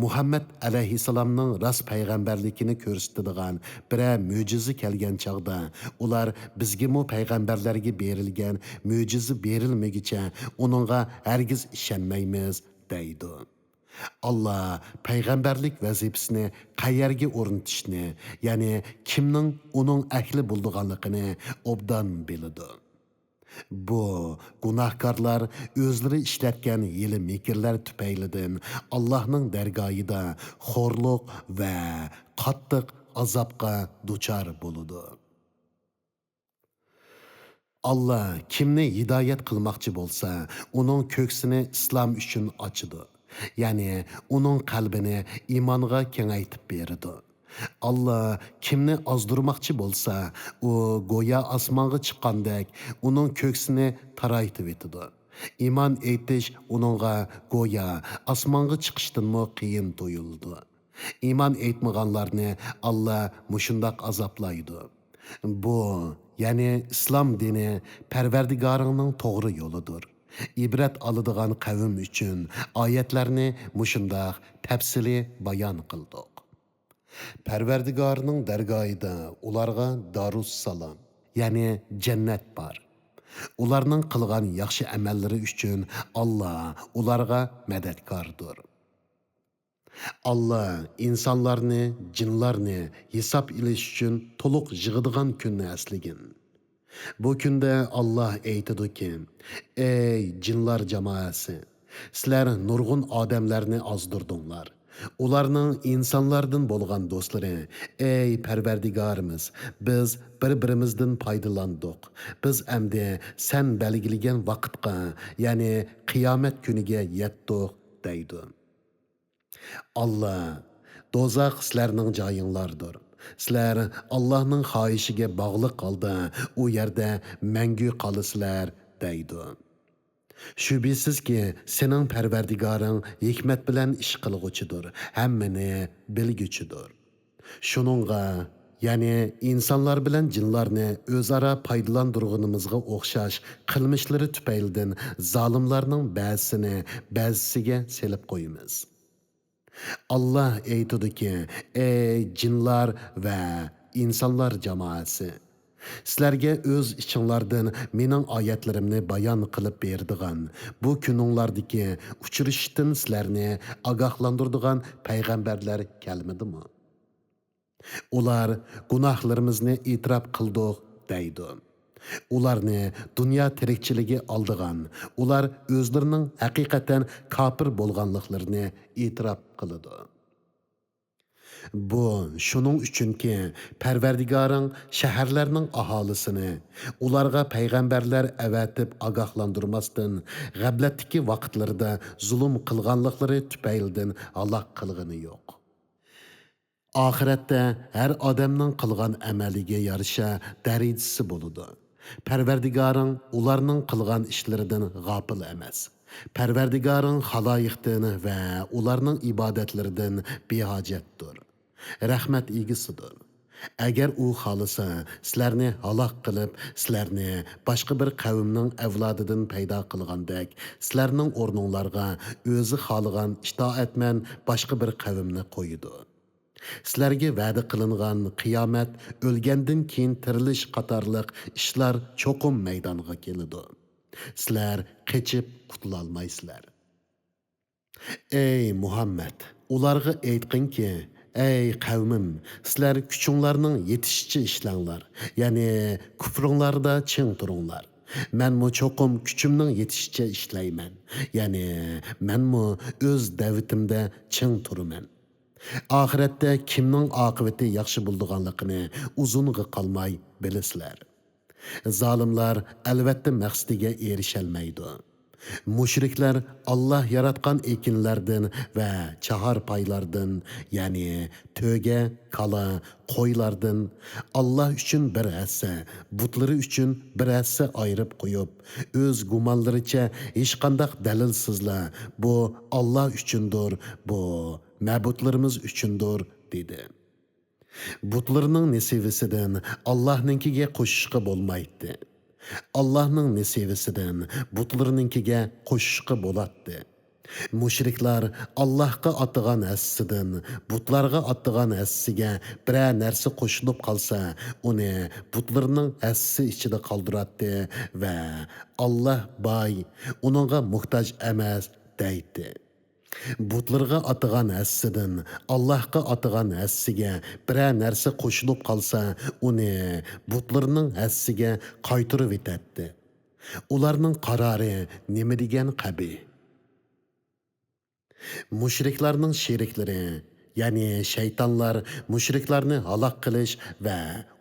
مۇھەممەد ئەلەيھىسسالامنىڭ راست پەيغەمبەرلىكىنى كۆرسىتىدىغان بىرەر مۆجىزە كەلگەن چاغدا، ئۇلار، بىزگىمۇ پەيغەمبەرلەرگە بېرىلگەن مۆجىزە بېرىلمىگۈچە ئۇنىڭغا ھەرگىز ئىشەنمەيمىز، دەيدۇ. ئاللا پەيغەمبەرلىك ۋەزىپىسىنى قەيەرگە ئورنىتىشنى، يەنى كىمنىڭ ئۇنىڭ ئەھلى بولىدىغانلىقىنى ئوبدان بىلىدۇ. بۇ گۇناھكارلار ئۆزلىرى ئىشلەتكەن ھىيلە-مىكىرلەر تۈپەيلىدىن ئاللاھنىڭ دەرگاھىدا خورلۇق ۋە قاتتىق ئازابقا دۇچار بولىدۇ. ئاللا كىمنى ھىدايەت قىلماقچى بولسا، ئۇنىڭ كۆكسىنى ئىسلام ئۈچۈن ئاچىدۇ. يەنى ئۇنىڭ قەلبىنى ئىمانغا كېڭەيتىپ بېرىدۇ. ئاللا كىمنى ئازدۇرماقچى بولسا، ئۇ گويا ئاسمانغا چىققاندەك ئۇنىڭ كۆكسىنى تارايتىۋېتىدۇ. ئىمان ئېيتىش ئۇنىڭغا گويا ئاسمانغا چىقىشتىنمۇ قىيىن تۇيۇلىدۇ. ئىمان ئېيتمىغانلارنى ئاللا مۇشۇنداق ئازابلايدۇ. بۇ، يەنى ئىسلام دىنى پەرۋەردىگارىڭنىڭ توغرا يولىدۇر. ئىبرەت ئالىدىغان قەۋم ئۈچۈن ئايەتلەرنى مۇشۇنداق تەپسىلىي بايان قىلدۇق. پەرۋەردىگارىنىڭ دەرگاھىدا ئۇلارغا دارۇسسالام، يەنى جەننەت بار. ئۇلارنىڭ قىلغان ياخشى ئەمەللىرى ئۈچۈن ئاللا ئۇلارغا مەدەتكاردۇر. ئاللا ئىنسانلارنى، جىنلارنى ھېساب ئېلىش ئۈچۈن تولۇق يىغىدىغان كۈننى ئەسلىگىن. بۇ كۈندە ئاللا ئېيتىدۇكى، ئەي جىنلار جامائەسى! سىلەر نۇرغۇن ئادەملەرنى ئازدۇردۇڭلار. ئۇلارنىڭ ئىنسانلاردىن بولغان دوستلىرى، ئەي پەرۋەردىگارىمىز، بىز بىر-بىرىمىزدىن پايدىلاندۇق. بىز ئەمدى سەن بەلگىلىگەن ۋاقىتقا، يەنى قىيامەت كۈنىگە يەتتۇق، دەيدۇ. ئاللا، دوزاخ سىلەرنىڭ جايىڭلاردۇر. سىلەر ئاللانىڭ خاھىشىگە باغلىق ھالدا ئۇ يەردە مەڭگۈ قالىسىلەر، دەيدۇ. شۈبھىسىزكى، سېنىڭ پەرۋەردىگارىڭ ھېكمەت بىلەن ئىش قىلغۇچىدۇر، ھەممىنى بىلگۈچىدۇر. شۇنىڭغا، يەنى ئىنسانلار بىلەن جىنلارنى ئۆزئارا پايدىلاندۇرغىنىمىزغا ئوخشاش قىلمىشلىرى تۈپەيلىدىن زالىملارنىڭ بەزىسىنى بەزىسىگە سېلىپ قويىمىز. ئاللا ئېيتىدۇكى، ئەي جىنلار ۋە ئىنسانلار جامائەسى! سىلەرگە ئۆز ئىچىڭلاردىن مېنىڭ ئايەتلىرىمنى بايان قىلىپ بېرىدىغان، بۇ كۈنۈڭلاردىكى ئۇچرىشىشتىن سىلەرنى ئاگاھلاندۇرىدىغان پەيغەمبەرلەر كەلمىدىمۇ؟ ئۇلار، گۇناھلىرىمىزنى ئېتىراپ قىلدۇق، دەيدۇ. ئۇلارنى دۇنيا تىرىكچىلىكى ئالدىغان، ئۇلار ئۆزلىرىنىڭ ھەقىقەتەن كاپىر بولغانلىقلىرىنى ئېتىراپ قىلىدۇ. بۇ شۇنىڭ ئۈچۈنكى، پەرۋەردىگارىڭ شەھەرلەرنىڭ ئاھالىسىنى، ئۇلارغا پەيغەمبەرلەر ئەۋەتىپ ئاگاھلاندۇرماستىن، غەپلەتتىكى ۋاقىتلىرىدا زۇلۇم قىلغانلىقلىرى تۈپەيلىدىن ھالاك قىلغىنى يوق. ئاخىرەتتە ھەر ئادەمنىڭ قىلغان ئەمەلىگە يارىشا دەرىجىسى بولىدۇ. پەرۋەردىگارىڭ ئۇلارنىڭ قىلغان ئىشلىرىدىن غاپىل ئەمەس. پەرۋەردىگارىڭ خالايىقتىن ۋە ئۇلارنىڭ ئىبادەتلىرىدىن بىھاجەتتۇر. رەھمەت ئىگىسىدۇر. ئەگەر ئۇ خالىسا، سىلەرنى ھالاك قىلىپ، سىلەرنى باشقا بىر قەۋمنىڭ ئەۋلادىدىن پەيدا قىلغاندەك، سىلەرنىڭ ئورنۇڭلارغا ئۆزى خالىغان ئىتائەتمەن باشقا بىر قەۋمنى قويىدۇ. سىلەرگە ۋەدە قىلىنغان قىيامەت، ئۆلگەندىن كېيىن تىرىلىش قاتارلىق ئىشلار چوقۇم مەيدانغا كېلىدۇ. سىلەر قېچىپ قۇتۇلالمايسىلەر. ئەي مۇھەممەد، ئۇلارغا ئېيتقىنكى، ئەي قەۋمىم، سىلەر كۈچۈڭلارنىڭ يېتىشىچە ئىشلەڭلار، يەنى كۇفرۇڭلاردا چىڭ تۇرۇڭلار. مەنمۇ چوقۇم كۈچۈمنىڭ يېتىشىچە ئىشلەيمەن، يەنى مەنمۇ ئۆز دەۋىتىمدە چىڭ تۇرىمەن. ئاخىرەتتە كىمنىڭ ئاقىۋىتى ياخشى بولىدىغانلىقىنى ئۇزۇنغا قالماي بىلىسىلەر. زالىملار ئەلۋەتتە مەقسىتىگە ئېرىشەلمەيدۇ. مۇشرىكلار ئاللا ياراتقان ئېكىنلەردىن ۋە چاھارپايلاردىن، يەنى تۆگە، كالا، قويلاردىن ئاللا ئۈچۈن بىر ھەسسە، بۇتلىرى ئۈچۈن بىر ھەسسە ئايرىپ قويۇپ، ئۆز گۇمانلىرىچە ھېچقانداق دەلىلسىزلا، بۇ ئاللا ئۈچۈندۇر، بۇ مەبۇدلىرىمىز ئۈچۈندۇر، دېدى. بۇتلىرىنىڭ نېسىۋىسىدىن ئاللاھنىڭكىگە قوشۇشقا بولمايتتى. ئاللاھنىڭ نېسىۋىسىدىن بۇتلىرىنىڭكىگە قوشۇشقا بولاتتى. مۇشرىكلار ئاللاھقا ئاتىغان ھەسسىدىن بۇتلارغا ئاتىغان ھەسسىگە بىرەر نەرسە قوشۇلۇپ قالسا، ئۇنى بۇتلىرىنىڭ ھەسسىسى ئىچىدە قالدۇراتتى ۋە «ئاللاھ باي، ئۇنىڭغا موھتاج ئەمەس» دەيتتى. بۇتلىرىغا ئاتىغان ھەسسىدىن ئاللاھقا ئاتىغان ھەسسىگە بىرەر نەرسە قوشۇلۇپ قالسا، ئۇنى بۇتلىرىنىڭ ھەسسىسىگە قايتۇرۇۋېتەتتى. ئۇلارنىڭ قارارى نېمە دېگەن قەبىھ! مۇشرىكلارنىڭ شېرىكلىرى، يەنى شەيتانلار مۇشرىكلارنى ھالاك قىلىش ۋە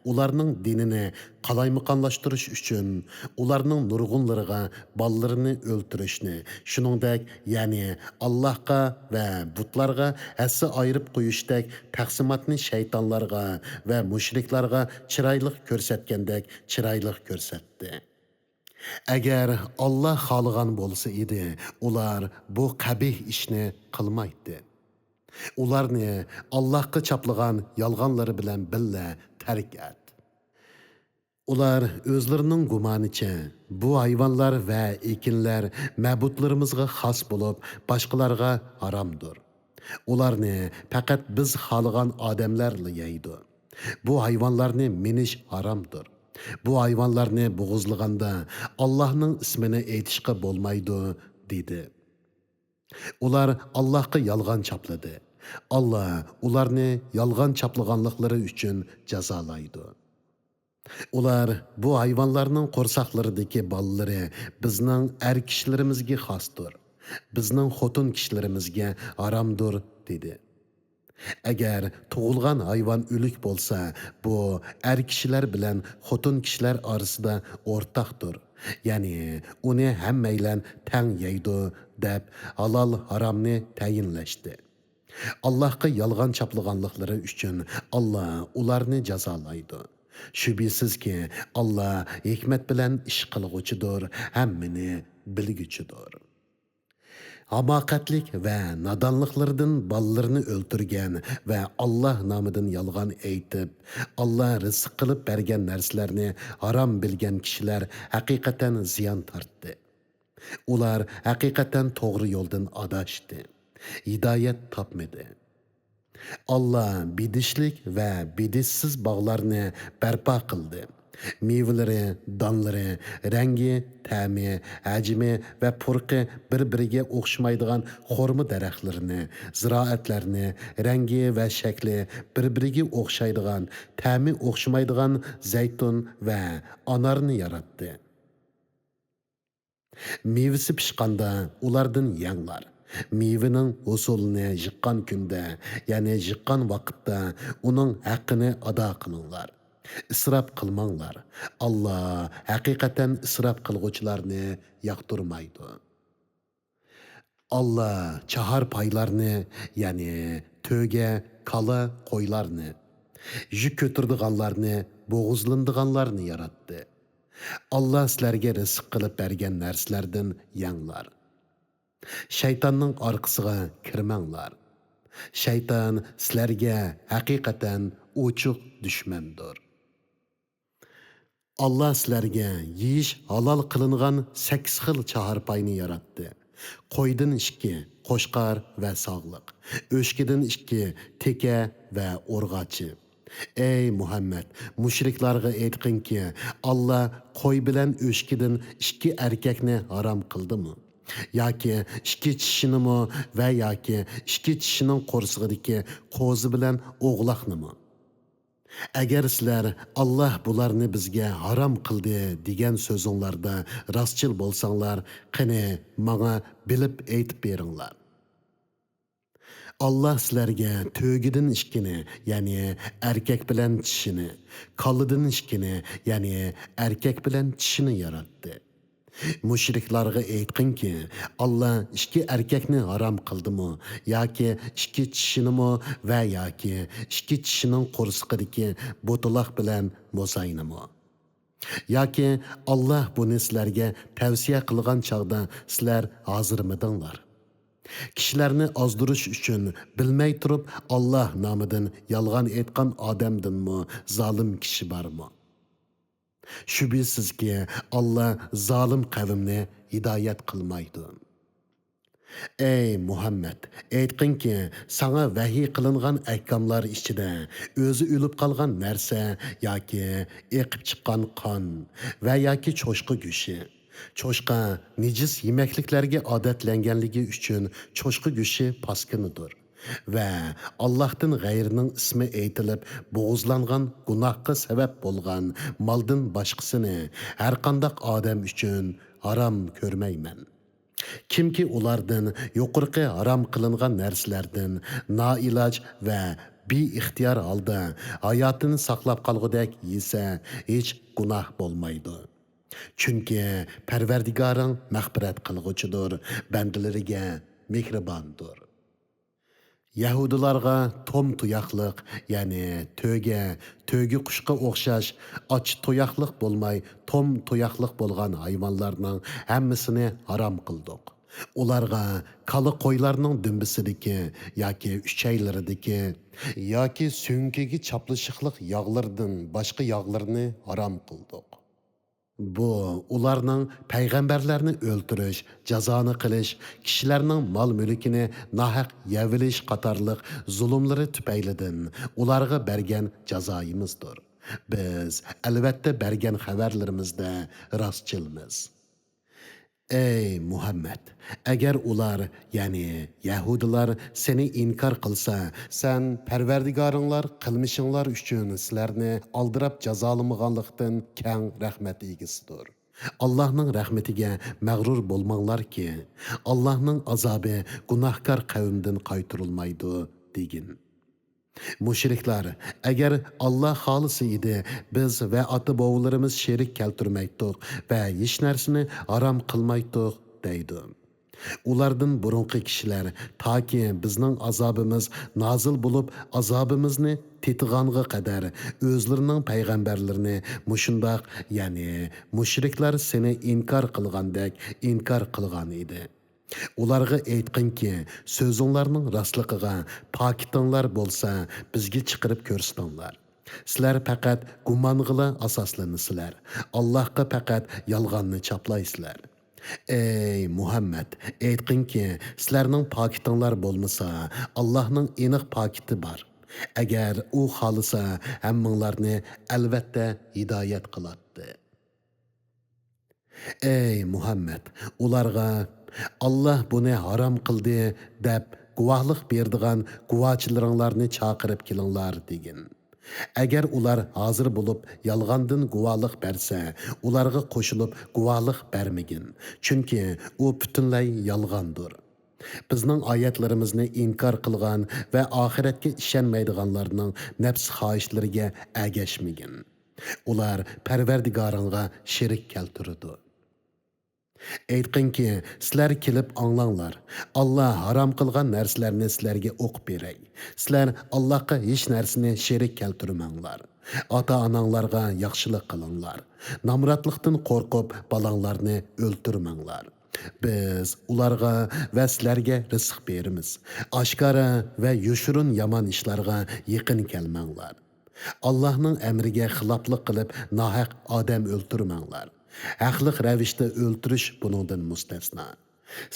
ئۇلارنىڭ دىنىنى قالايمىقانلاشتۇرۇش ئۈچۈن، ئۇلارنىڭ نۇرغۇنلىرىغا بالىلىرىنى ئۆلتۈرۈشنى، شۇنىڭدەك، يەنى ئاللاھقا ۋە بۇتلارغا ھەسسە ئايرىپ قويۇشتەك تەقسىماتنى شەيتانلارغا ۋە مۇشرىكلارغا چىرايلىق كۆرسەتكەندەك چىرايلىق كۆرسەتتى. ئەگەر ئاللا خالىغان بولسا ئىدى، ئۇلار بۇ قەبىھ ئىشنى قىلمايتتى. ئۇلارنى ئاللاھقا چاپلىغان يالغانلىرى بىلەن بىللە تەرك ئەت. ئۇلار ئۆزلىرىنىڭ گۇمانىچە، بۇ ھايۋانلار ۋە ئېكىنلەر مەبۇدلىرىمىزغا خاس بولۇپ، باشقىلارغا ھارامدۇر. ئۇلارنى پەقەت بىز خالىغان ئادەملەرلا يەيدۇ. بۇ ھايۋانلارنى مىنىش ھارامدۇر. بۇ ھايۋانلارنى بوغۇزلىغاندا، ئاللاھنىڭ ئىسمىنى ئېيتىشقا بولمايدۇ، دېدى. ئۇلار ئاللاھقا يالغان چاپلىدى. ئاللاھ ئۇلارنى يالغان چاپلىغانلىقلىرى ئۈچۈن جازالايدۇ. ئۇلار، بۇ ھايۋانلارنىڭ قورساقلىرىدىكى بالىلىرى بىزنىڭ ئەر كىشىلىرىمىزگە خاستۇر، بىزنىڭ خوتۇن كىشىلىرىمىزگە ھارامدۇر، دېدى. ئەگەر تۇغۇلغان ھايۋان ئۆلۈك بولسا، بۇ ئەر كىشىلەر بىلەن خوتۇن كىشىلەر ئارىسىدا ئورتاقتۇر، يەنى ئۇنى ھەممەيلەن تەڭ يەيدۇ، دەپ ھالال ھارامنى تەيىنلەشتى. ئاللاھقا يالغان چاپلىغانلىقلىرى ئۈچۈن ئاللاھ ئۇلارنى جازالايدۇ. شۈبھىسىزكى، ئاللاھ ھېكمەت بىلەن ئىش قىلغۇچىدۇر، ھەممىنى بىلگۈچىدۇر. ھاماقەتلىك ۋە نادانلىقلىرىدىن بالىلىرىنى ئۆلتۈرگەن ۋە ئاللاھ نامىدىن يالغان ئېيتىپ، ئاللاھ رىزىق قىلىپ بەرگەن نەرسىلەرنى ھارام بىلگەن كىشىلەر ھەقىقەتەن زىيان تارتتى. ئۇلار ھەقىقەتەن توغرا يولدىن ئاداشتى، ھىدايەت تاپمىدى. ئاللاھ بېدىشلىك ۋە بېدىشسىز باغلارنى بەرپا قىلدى. مېۋىلىرى، دانلىرى، رەڭگى، تەمى، ھەجمى ۋە پۇرىقى بىر-بىرىگە ئوخشىمايدىغان خورما دەرەخلىرىنى، زىرائەتلەرنى، رەڭگى ۋە شەكلى بىر-بىرىگە ئوخشايدىغان، تەمى ئوخشىمايدىغان زەيتۇن ۋە ئانارنى ياراتتى. مېۋىسى پىشقاندا ئۇلاردىن يەڭلار. مېۋىنىڭ ھوسۇلىنى يىغقان كۈندە، يەنى يىغقان ۋاقىتتا ئۇنىڭ ھەققىنى ئادا قىلىڭلار. ئىسراپ قىلماڭلار. ئاللاھ ھەقىقەتەن ئىسراپ قىلغۇچىلارنى ياقتۇرمايدۇ. ئاللاھ چاھار پايلارنى، يەنى تۆگە، كالا، قويلارنى، يۈك كۆتۈرىدىغانلارنى، بوغۇزلىنىدىغانلارنى ياراتتى. ئاللاھ سىلەرگە رىزىق قىلىپ بەرگەن نەرسىلەردىن يەڭلار. شەيتاننىڭ ئارقىسىغا كىرمەڭلار. شەيتان سىلەرگە ھەقىقەتەن ئوچۇق دۈشمەندۇر. ئاللاھ سىلەرگە يېيىش ھالال قىلىنغان سەككىز خىل چاھارپاينى ياراتتى. قويدىن ئىككى، قوچقار ۋە ساغلىق. ئۆچكىدىن ئىككى، تېكە ۋە ئورغاچى. ئەي مۇھەممەد، مۇشرىكلارغا ئېيتقىنكى، ئاللاھ قوي بىلەن ئۆچكىدىن ئىككى ئەركەكنى ھارام قىلدىمۇ؟ ياكى ئىككى چىشىنىمۇ ۋە ياكى ئىككى چىشىنىڭ قورسىقىدىكى قوزا بىلەن ئوغلاقنىمۇ؟ ئەگەر سىلەر، «ئاللاھ بۇلارنى بىزگە ھارام قىلدى» دېگەن سۆزۈڭلاردا راستچىل بولساڭلار، قېنى، ماڭا بىلىپ ئېيتىپ بېرىڭلار. ئاللاھ سىلەرگە تۆگىدىن ئىككىنى، يەنى ئەركەك بىلەن چىشىنى، كالىدىن ئىككىنى، يەنى ئەركەك بىلەن چىشىنى ياراتتى. مۇشرىكلارغا ئېيتقىنكى، ئاللاھ ئىككى ئەركەكنى ھارام قىلدىمۇ ياكى ئىككى چىشىنىمۇ ۋە ياكى ئىككى چىشىنىڭ قورسىقىدىكى بوتىلاق بىلەن موزاينىمۇ؟ ياكى ئاللاھ بۇنى سىلەرگە تەۋسىيە قىلغان چاغدا سىلەر ھازىرمىدىڭلار؟ كىشىلەرنى ئازدۇرۇش ئۈچۈن بىلمەي تۇرۇپ ئاللاھ نامىدىن يالغان ئېيتقان ئادەمدىنمۇ زالىم كىشى بارمۇ؟ شۈبھىسىزكى، ئاللاھ زالىم قەۋمنى ھىدايەت قىلمايدۇ. ئەي مۇھەممەد، ئېيتقىنكى، ساڭا ۋەھىي قىلىنغان ئەھكاملار ئىچىدە ئۆزى ئۆلۈپ قالغان نەرسە ياكى ئېقىپ چىققان قان ۋە ياكى چوشقا گۆشى، چوشقا نىجىس يېمەكلىكلەرگە ئادەتلەنگەنلىكى ئۈچۈن چوشقا گۆشى پاسكىنىدۇر. ۋە ئاللاھتىن غەيرىنىڭ ئىسمى ئېيتىلىپ بوغۇزلانغان گۇناھقا سەۋەب بولغان مالدىن باشقىسىنى ھەرقانداق ئادەم ئۈچۈن ھارام كۆرمەيمەن. كىمكى ئۇلاردىن، يۇقىرىقى ھارام قىلىنغان نەرسىلەردىن نائىلاج ۋە بىئىختىيار ھالدا ھاياتىنى ساقلاپ قالغۇدەك يېسە، ھېچ گۇناھ بولمايدۇ. چۈنكى پەرۋەردىگارىڭ مەغپىرەت قىلغۇچىدۇر، بەندىلىرىگە مېھرىباندۇر. يەھۇدىيلارغا توم تۇياقلىق، يەنى تۆگە، تۆگە قۇشقا ئوخشاش ئاچا تۇياقلىق بولماي، توم تۇياقلىق بولغان ھايۋانلارنىڭ ھەممىسىنى ھارام قىلدۇق. ئۇلارغا كالا قويلارنىڭ دۈمبىسىدىكى ياكى ئۈچەيلىرىدىكى ياكى سۆڭىكىگە چاپلىشىقلىق ياغلىرىدىن باشقا ياغلىرىنى ھارام قىلدۇق. بۇ ئۇلارنىڭ پەيغەمبەرلەرنى ئۆلتۈرۈش، جازانى قىلىش، كىشىلەرنىڭ مال-مۈلكىنى ناھەق يەۋېلىش قاتارلىق زۇلۇملىرى تۈپەيلىدىن ئۇلارغا بەرگەن جازايىمىزدۇر. بىز، ئەلۋەتتە، بەرگەن خەۋەرلىرىمىزدە راستچىلمىز. ئەي مۇھەممەد، ئەگەر ئۇلار، يەنى يەھۇدىيلار سېنى ئىنكار قىلسا، سەن پەرۋەردىگارىڭلار قىلمىشىڭلار ئۈچۈن سىلەرنى ئالدىراپ جازالىمىغانلىقتىن كەڭ رەھمەت ئىگىسىدۇر. ئاللاھنىڭ رەھمىتىگە مەغرۇر بولماڭلاركى، ئاللاھنىڭ ئازابى گۇناھكار قەۋمدىن قايتۇرۇلمايدۇ، دېگىن. مۇشرىكلار، ئەگەر ئاللا خالىسا ئىدى، بىز ۋە ئاتا-بوۋىلىرىمىز شېرىك كەلتۈرمەيتتۇق ۋە ھېچ نەرسىنى ھارام قىلمايتتۇق، دەيدۇ. ئۇلاردىن بۇرۇنقى كىشىلەر تاكى بىزنىڭ ئازابىمىز نازىل بولۇپ، ئازابىمىزنى تېتىغانغا قەدەر ئۆزلىرىنىڭ پەيغەمبەرلىرىنى مۇشۇنداق، يەنى مۇشرىكلار سېنى ئىنكار قىلغاندەك ئىنكار قىلغان ئىدى. ئۇلارغا ئېيتقىنكى، سۆزۈڭلارنىڭ راستلىقىغا پاكىتىڭلار بولسا، بىزگە چىقىرىپ كۆرسىتىڭلار. سىلەر پەقەت گۇمانغىلا ئاساسلىنىسىلەر. ئاللاھقا پەقەت يالغاننى چاپلايسىلەر. ئەي مۇھەممەد، ئېيتقىنكى، سىلەرنىڭ پاكىتىڭلار بولمىسا، ئاللاھنىڭ ئېنىق پاكىتى بار. ئەگەر ئۇ خالىسا، ھەممىڭلارنى ئەلۋەتتە ھىدايەت قىلاتتى. ئەي مۇھەممەد، ئۇلارغا، «ئاللا بۇنى ھارام قىلدى» دەپ گۇۋاھلىق بېرىدىغان گۇۋاچىلىرىڭلارنى چاقىرىپ كېلىڭلار، دېگىن. ئەگەر ئۇلار ھازىر بولۇپ يالغاندىن گۇۋاھلىق بەرسە، ئۇلارغا قوشۇلۇپ گۇۋاھلىق بەرمىگىن، چۈنكى ئۇ پۈتۈنلەي يالغاندۇر. بىزنىڭ ئايەتلىرىمىزنى ئىنكار قىلغان ۋە ئاخىرەتكە ئىشەنمەيدىغانلارنىڭ نەپس خاھىشلىرىگە ئەگەشمىگىن. ئۇلار پەرۋەردىگارىڭغا شېرىك كەلتۈرىدۇ. ئېيتقىنكى، سىلەر كېلىپ ئاڭلاڭلار، ئاللا ھارام قىلغان نەرسىلەرنى سىلەرگە ئوقۇپ بېرەي. سىلەر ئاللاغا ھېچ نەرسىنى شېرىك كەلتۈرمەڭلار. ئاتا-ئاناڭلارغا ياخشىلىق قىلىڭلار. نامراتلىقتىن قورقۇپ، بالاڭلارنى ئۆلتۈرمەڭلار. بىز ئۇلارغا ۋە سىلەرگە رىزىق بېرىمىز. ئاشكارا ۋە يوشۇرۇن يامان ئىشلارغا يېقىن كەلمەڭلار. ئاللاھنىڭ ئەمرىگە خىلاپلىق قىلىپ، ناھەق ئادەم ئۆلتۈرمەڭلار. ھەقلىق رەۋىشتە ئۆلتۈرۈش بۇنىڭدىن مۇستەسنا.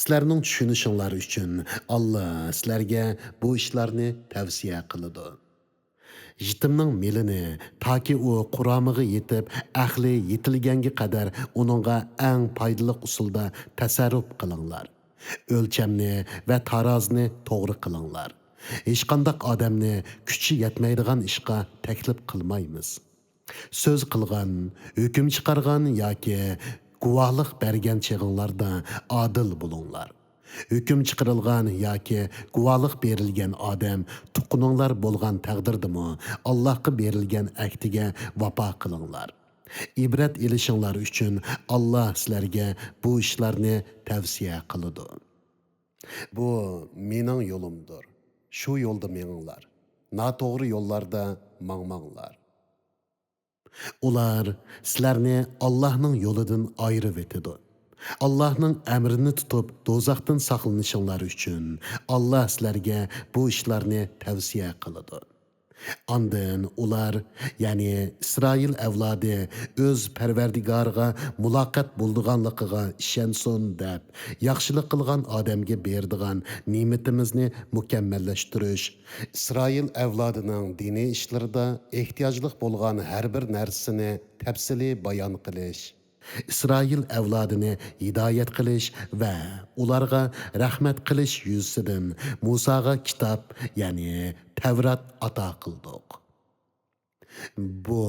سىلەرنىڭ چۈشىنىشىڭلار ئۈچۈن، ئاللا سىلەرگە بۇ ئىشلارنى تەۋسىيە قىلىدۇ. يېتىمنىڭ مېلىنى، تاكى ئۇ قۇرامىغا يېتىپ، ئەقلى يېتىلگەنگە قەدەر ئۇنىڭغا ئەڭ پايدىلىق ئۇسۇلدا تەسەررۇپ قىلىڭلار. ئۆلچەمنى ۋە تارازىنى توغرا قىلىڭلار. ھېچقانداق ئادەمنى كۈچى يەتمەيدىغان ئىشقا تەكلىپ قىلمايمىز. سۆز قىلغان، ھۆكۈم چىقارغان ياكى گۇۋاھلىق بەرگەن چېغىڭلاردا ئادىل بولۇڭلار. ھۆكۈم چىقىرىلغان ياكى گۇۋاھلىق بېرىلگەن ئادەم تۇغقىنىڭلار بولغان تەقدىردىمۇ، ئاللاھقا بېرىلگەن ئەھدىگە ۋاپا قىلىڭلار. ئىبرەت ئېلىشىڭلار ئۈچۈن، ئاللا سىلەرگە بۇ ئىشلارنى تەۋسىيە قىلىدۇ. بۇ مېنىڭ يولۇمدۇر. شۇ يولدا مېڭىڭلار. ناتوغرا يوللاردا ماڭماڭلار. ئۇلار سىلەرنى ئاللاھنىڭ يولىدىن ئايرىۋېتىدۇ. ئاللاھنىڭ ئەمرىنى تۇتۇپ، دوزاختىن ساقلىنىشىڭلار ئۈچۈن، ئاللا سىلەرگە بۇ ئىشلارنى تەۋسىيە قىلىدۇ. ئاندىن ئۇلار، يەنى ئىسرائىل ئەۋلادى، ئۆز پەرۋەردىگارىغا مۇلاقات بولىدىغانلىقىغا ئىشەنسۇن دەپ، ياخشىلىق قىلغان ئادەمگە بېرىدىغان نېمىتىمىزنى مۇكەممەللەشتۈرۈش، ئىسرائىل ئەۋلادىنىڭ دىنىي ئىشلىرىدا ئېھتىياجلىق بولغان ھەر بىر نەرسىنى تەپسىلىي بايان قىلىش، ئىسرائىل ئەۋلادىنى ھىدايەت قىلىش ۋە ئۇلارغا رەھمەت قىلىش يۈزىسىدىن مۇساغا كىتاب، يەنى تەۋرات ئاتا قىلدۇق. بۇ،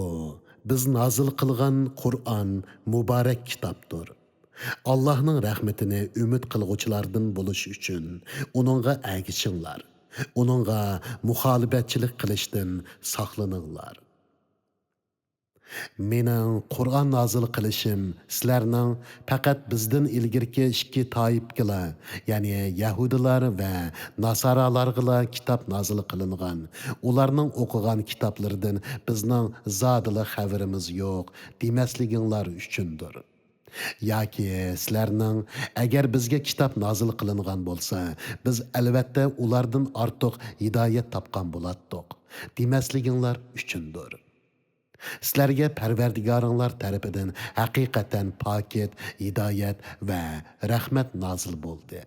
بىز نازىل قىلغان قۇرئان مۇبارەك كىتابتۇر. ئاللاھنىڭ رەھمىتىنى ئۈمىد قىلغۇچىلاردىن بولۇش ئۈچۈن ئۇنىڭغا ئەگىشىڭلار. ئۇنىڭغا مۇخالىپەتچىلىك قىلىشتىن ساقلىنىڭلار. مېنىڭ قۇرئان نازىل قىلىشىم سىلەرنىڭ پەقەت بىزدىن ئىلگىرىكى ئىككى تائىپىگىلا، يەنى يەھۇدىيلار ۋە ناسارالارغىلا كىتاب نازىل قىلىنغان، ئۇلارنىڭ ئوقۇغان كىتابلىرىدىن بىزنىڭ زادىلا خەۋىرىمىز يوق دېمەسلىكىڭلار ئۈچۈندۇر. ياكى سىلەرنىڭ، ئەگەر بىزگە كىتاب نازىل قىلىنغان بولسا، بىز ئەلۋەتتە ئۇلاردىن ئارتۇق ھىدايەت تاپقان بولاتتۇق دېمەسلىكىڭلار ئۈچۈندۇر. سىلەرگە پەرۋەردىگارىڭلار تەرىپىدىن ھەقىقەتەن پاكىت، ھىدايەت ۋە رەھمەت نازىل بولدى.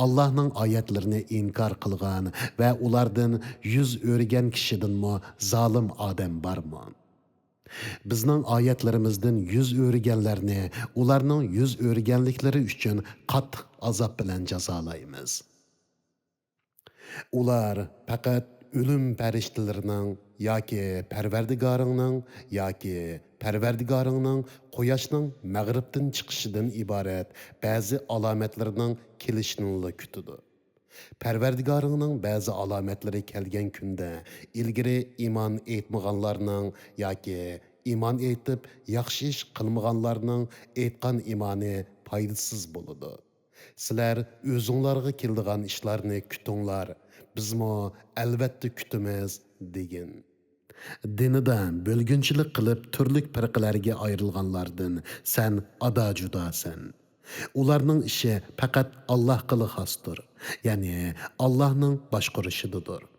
ئاللاھنىڭ ئايەتلىرىنى ئىنكار قىلغان ۋە ئۇلاردىن يۈز ئۆرۈگەن كىشىدىنمۇ زالىم ئادەم بارمۇ؟ بىزنىڭ ئايەتلىرىمىزدىن يۈز ئۆرۈگەنلەرنى ئۇلارنىڭ يۈز ئۆرۈگەنلىكلىرى ئۈچۈن قاتتىق ئازاب بىلەن جازالايمىز. ئۇلار پەقەت ئۆلۈم پەرىشتىلىرىنىڭ ياكى پەرۋەردىگارىڭنىڭ ياكى پەرۋەردىگارىڭنىڭ قۇياشنىڭ مەغرىبتىن چىقىشىدىن ئىبارەت بەزى ئالامەتلىرىنىڭ كېلىشىنىلا كۈتىدۇ. پەرۋەردىگارىڭنىڭ بەزى ئالامەتلىرى كەلگەن كۈندە ئىلگىرى ئىمان ئېيتمىغانلارنىڭ ياكى ئىمان ئېيتىپ ياخشى ئىش قىلمىغانلارنىڭ ئېيتقان ئىمانى پايدىسىز بولىدۇ. سىلەر ئۆزۈڭلارغا كېلىدىغان ئىشلارنى كۈتۈڭلار، بىزمۇ ئەلۋەتتە كۈتىمىز، دېگىن. دىنىدا بۆلگۈنچىلىك قىلىپ تۈرلۈك پىرقىلەرگە ئايرىلغانلاردىن سەن ئادا-جۇداسەن. ئۇلارنىڭ ئىشى پەقەت ئاللاھقىلا خاستۇر، يەنى ئاللاھنىڭ باشقۇرۇشىدىدۇر.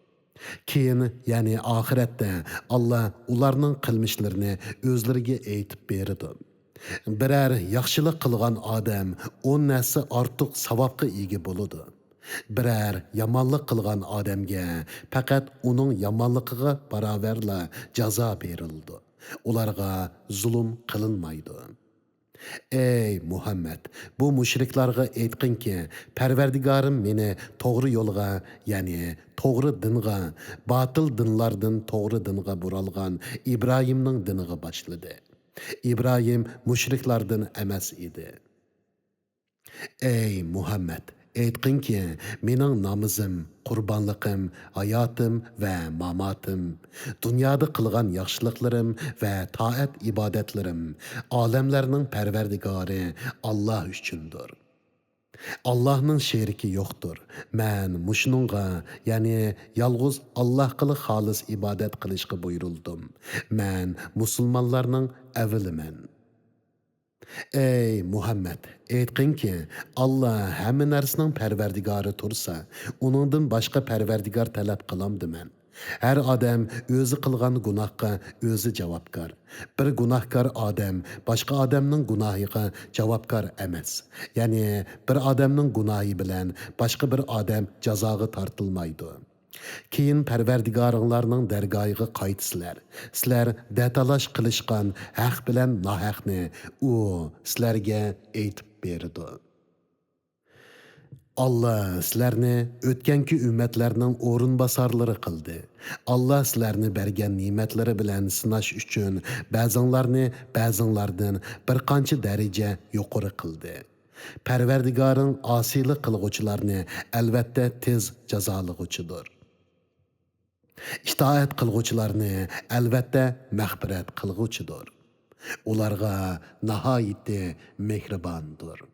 كېيىن، يەنى ئاخىرەتتە ئاللا ئۇلارنىڭ قىلمىشلىرىنى ئۆزلىرىگە ئېيتىپ بېرىدۇ. بىرەر ياخشىلىق قىلغان ئادەم ئون ھەسسە ئارتۇق ساۋابقا ئىگە بولىدۇ. بىرەر يامانلىق قىلغان ئادەمگە پەقەت ئۇنىڭ يامانلىقىغا باراۋەرلا جازا بېرىلىدۇ. ئۇلارغا زۇلۇم قىلىنمايدۇ. ئەي مۇھەممەد، بۇ مۇشرىكلارغا ئېيتقىنكى، پەرۋەردىگارىم مېنى توغرا يولغا، يەنى توغرا دىنغا، باتىل دىنلاردىن توغرا دىنغا بۇرالغان ئىبراھىمنىڭ دىنىغا باشلىدى. ئىبراھىم مۇشرىكلاردىن ئەمەس ئىدى. ئەي مۇھەممەد، ئېيتقىنكى، مېنىڭ نامىزىم، قۇربانلىقىم، ھاياتىم ۋە ماماتىم، دۇنيادا قىلغان ياخشىلىقلىرىم ۋە تائەت-ئىبادەتلىرىم ئالەملەرنىڭ پەرۋەردىگارى ئاللا ئۈچۈندۇر. ئاللانىڭ شېرىكى يوقتۇر. مەن مۇشۇنىڭغا، يەنى يالغۇز ئاللاغىلا خالىس ئىبادەت قىلىشقا بۇيرۇلدۇم. مەن مۇسۇلمانلارنىڭ ئەۋۋىلىمەن. ئەي مۇھەممەد، ئېيتقىنكى، ئاللا ھەممە نەرسىنىڭ پەرۋەردىگارى تۇرسا، ئۇنىڭدىن باشقا پەرۋەردىگار تەلەپ قىلامدىمەن؟ ھەر ئادەم ئۆزى قىلغان گۇناھقا ئۆزى جاۋابكار. بىر گۇناھكار ئادەم باشقا ئادەمنىڭ گۇناھىغا جاۋابكار ئەمەس. يەنى بىر ئادەمنىڭ گۇناھى بىلەن باشقا بىر ئادەم جازاغا تارتىلمايدۇ. كېيىن پەرۋەردىگارىڭلارنىڭ دەرگاھىغا قايتىسىلەر. سىلەر دەتالاش قىلىشقان ھەق بىلەن ناھەقنى ئۇ سىلەرگە ئېيتىپ بېرىدۇ. ئاللا سىلەرنى ئۆتكەنكى ئۈممەتلەرنىڭ ئورۇنباسارلىرى قىلدى. ئاللا سىلەرنى بەرگەن نېمەتلىرى بىلەن سىناش ئۈچۈن بەزىڭلارنى بەزىڭلاردىن بىر قانچە دەرىجە يۇقىرى قىلدى. پەرۋەردىگارىڭ ئاسىيلىق قىلغۇچىلارنى ئەلۋەتتە تېز جازالىغۇچىدۇر. ئىتائەت قىلغۇچىلارنى ئەلۋەتتە مەغپىرەت قىلغۇچىدۇر. ئۇلارغا ناھايىتى مېھرىباندۇر.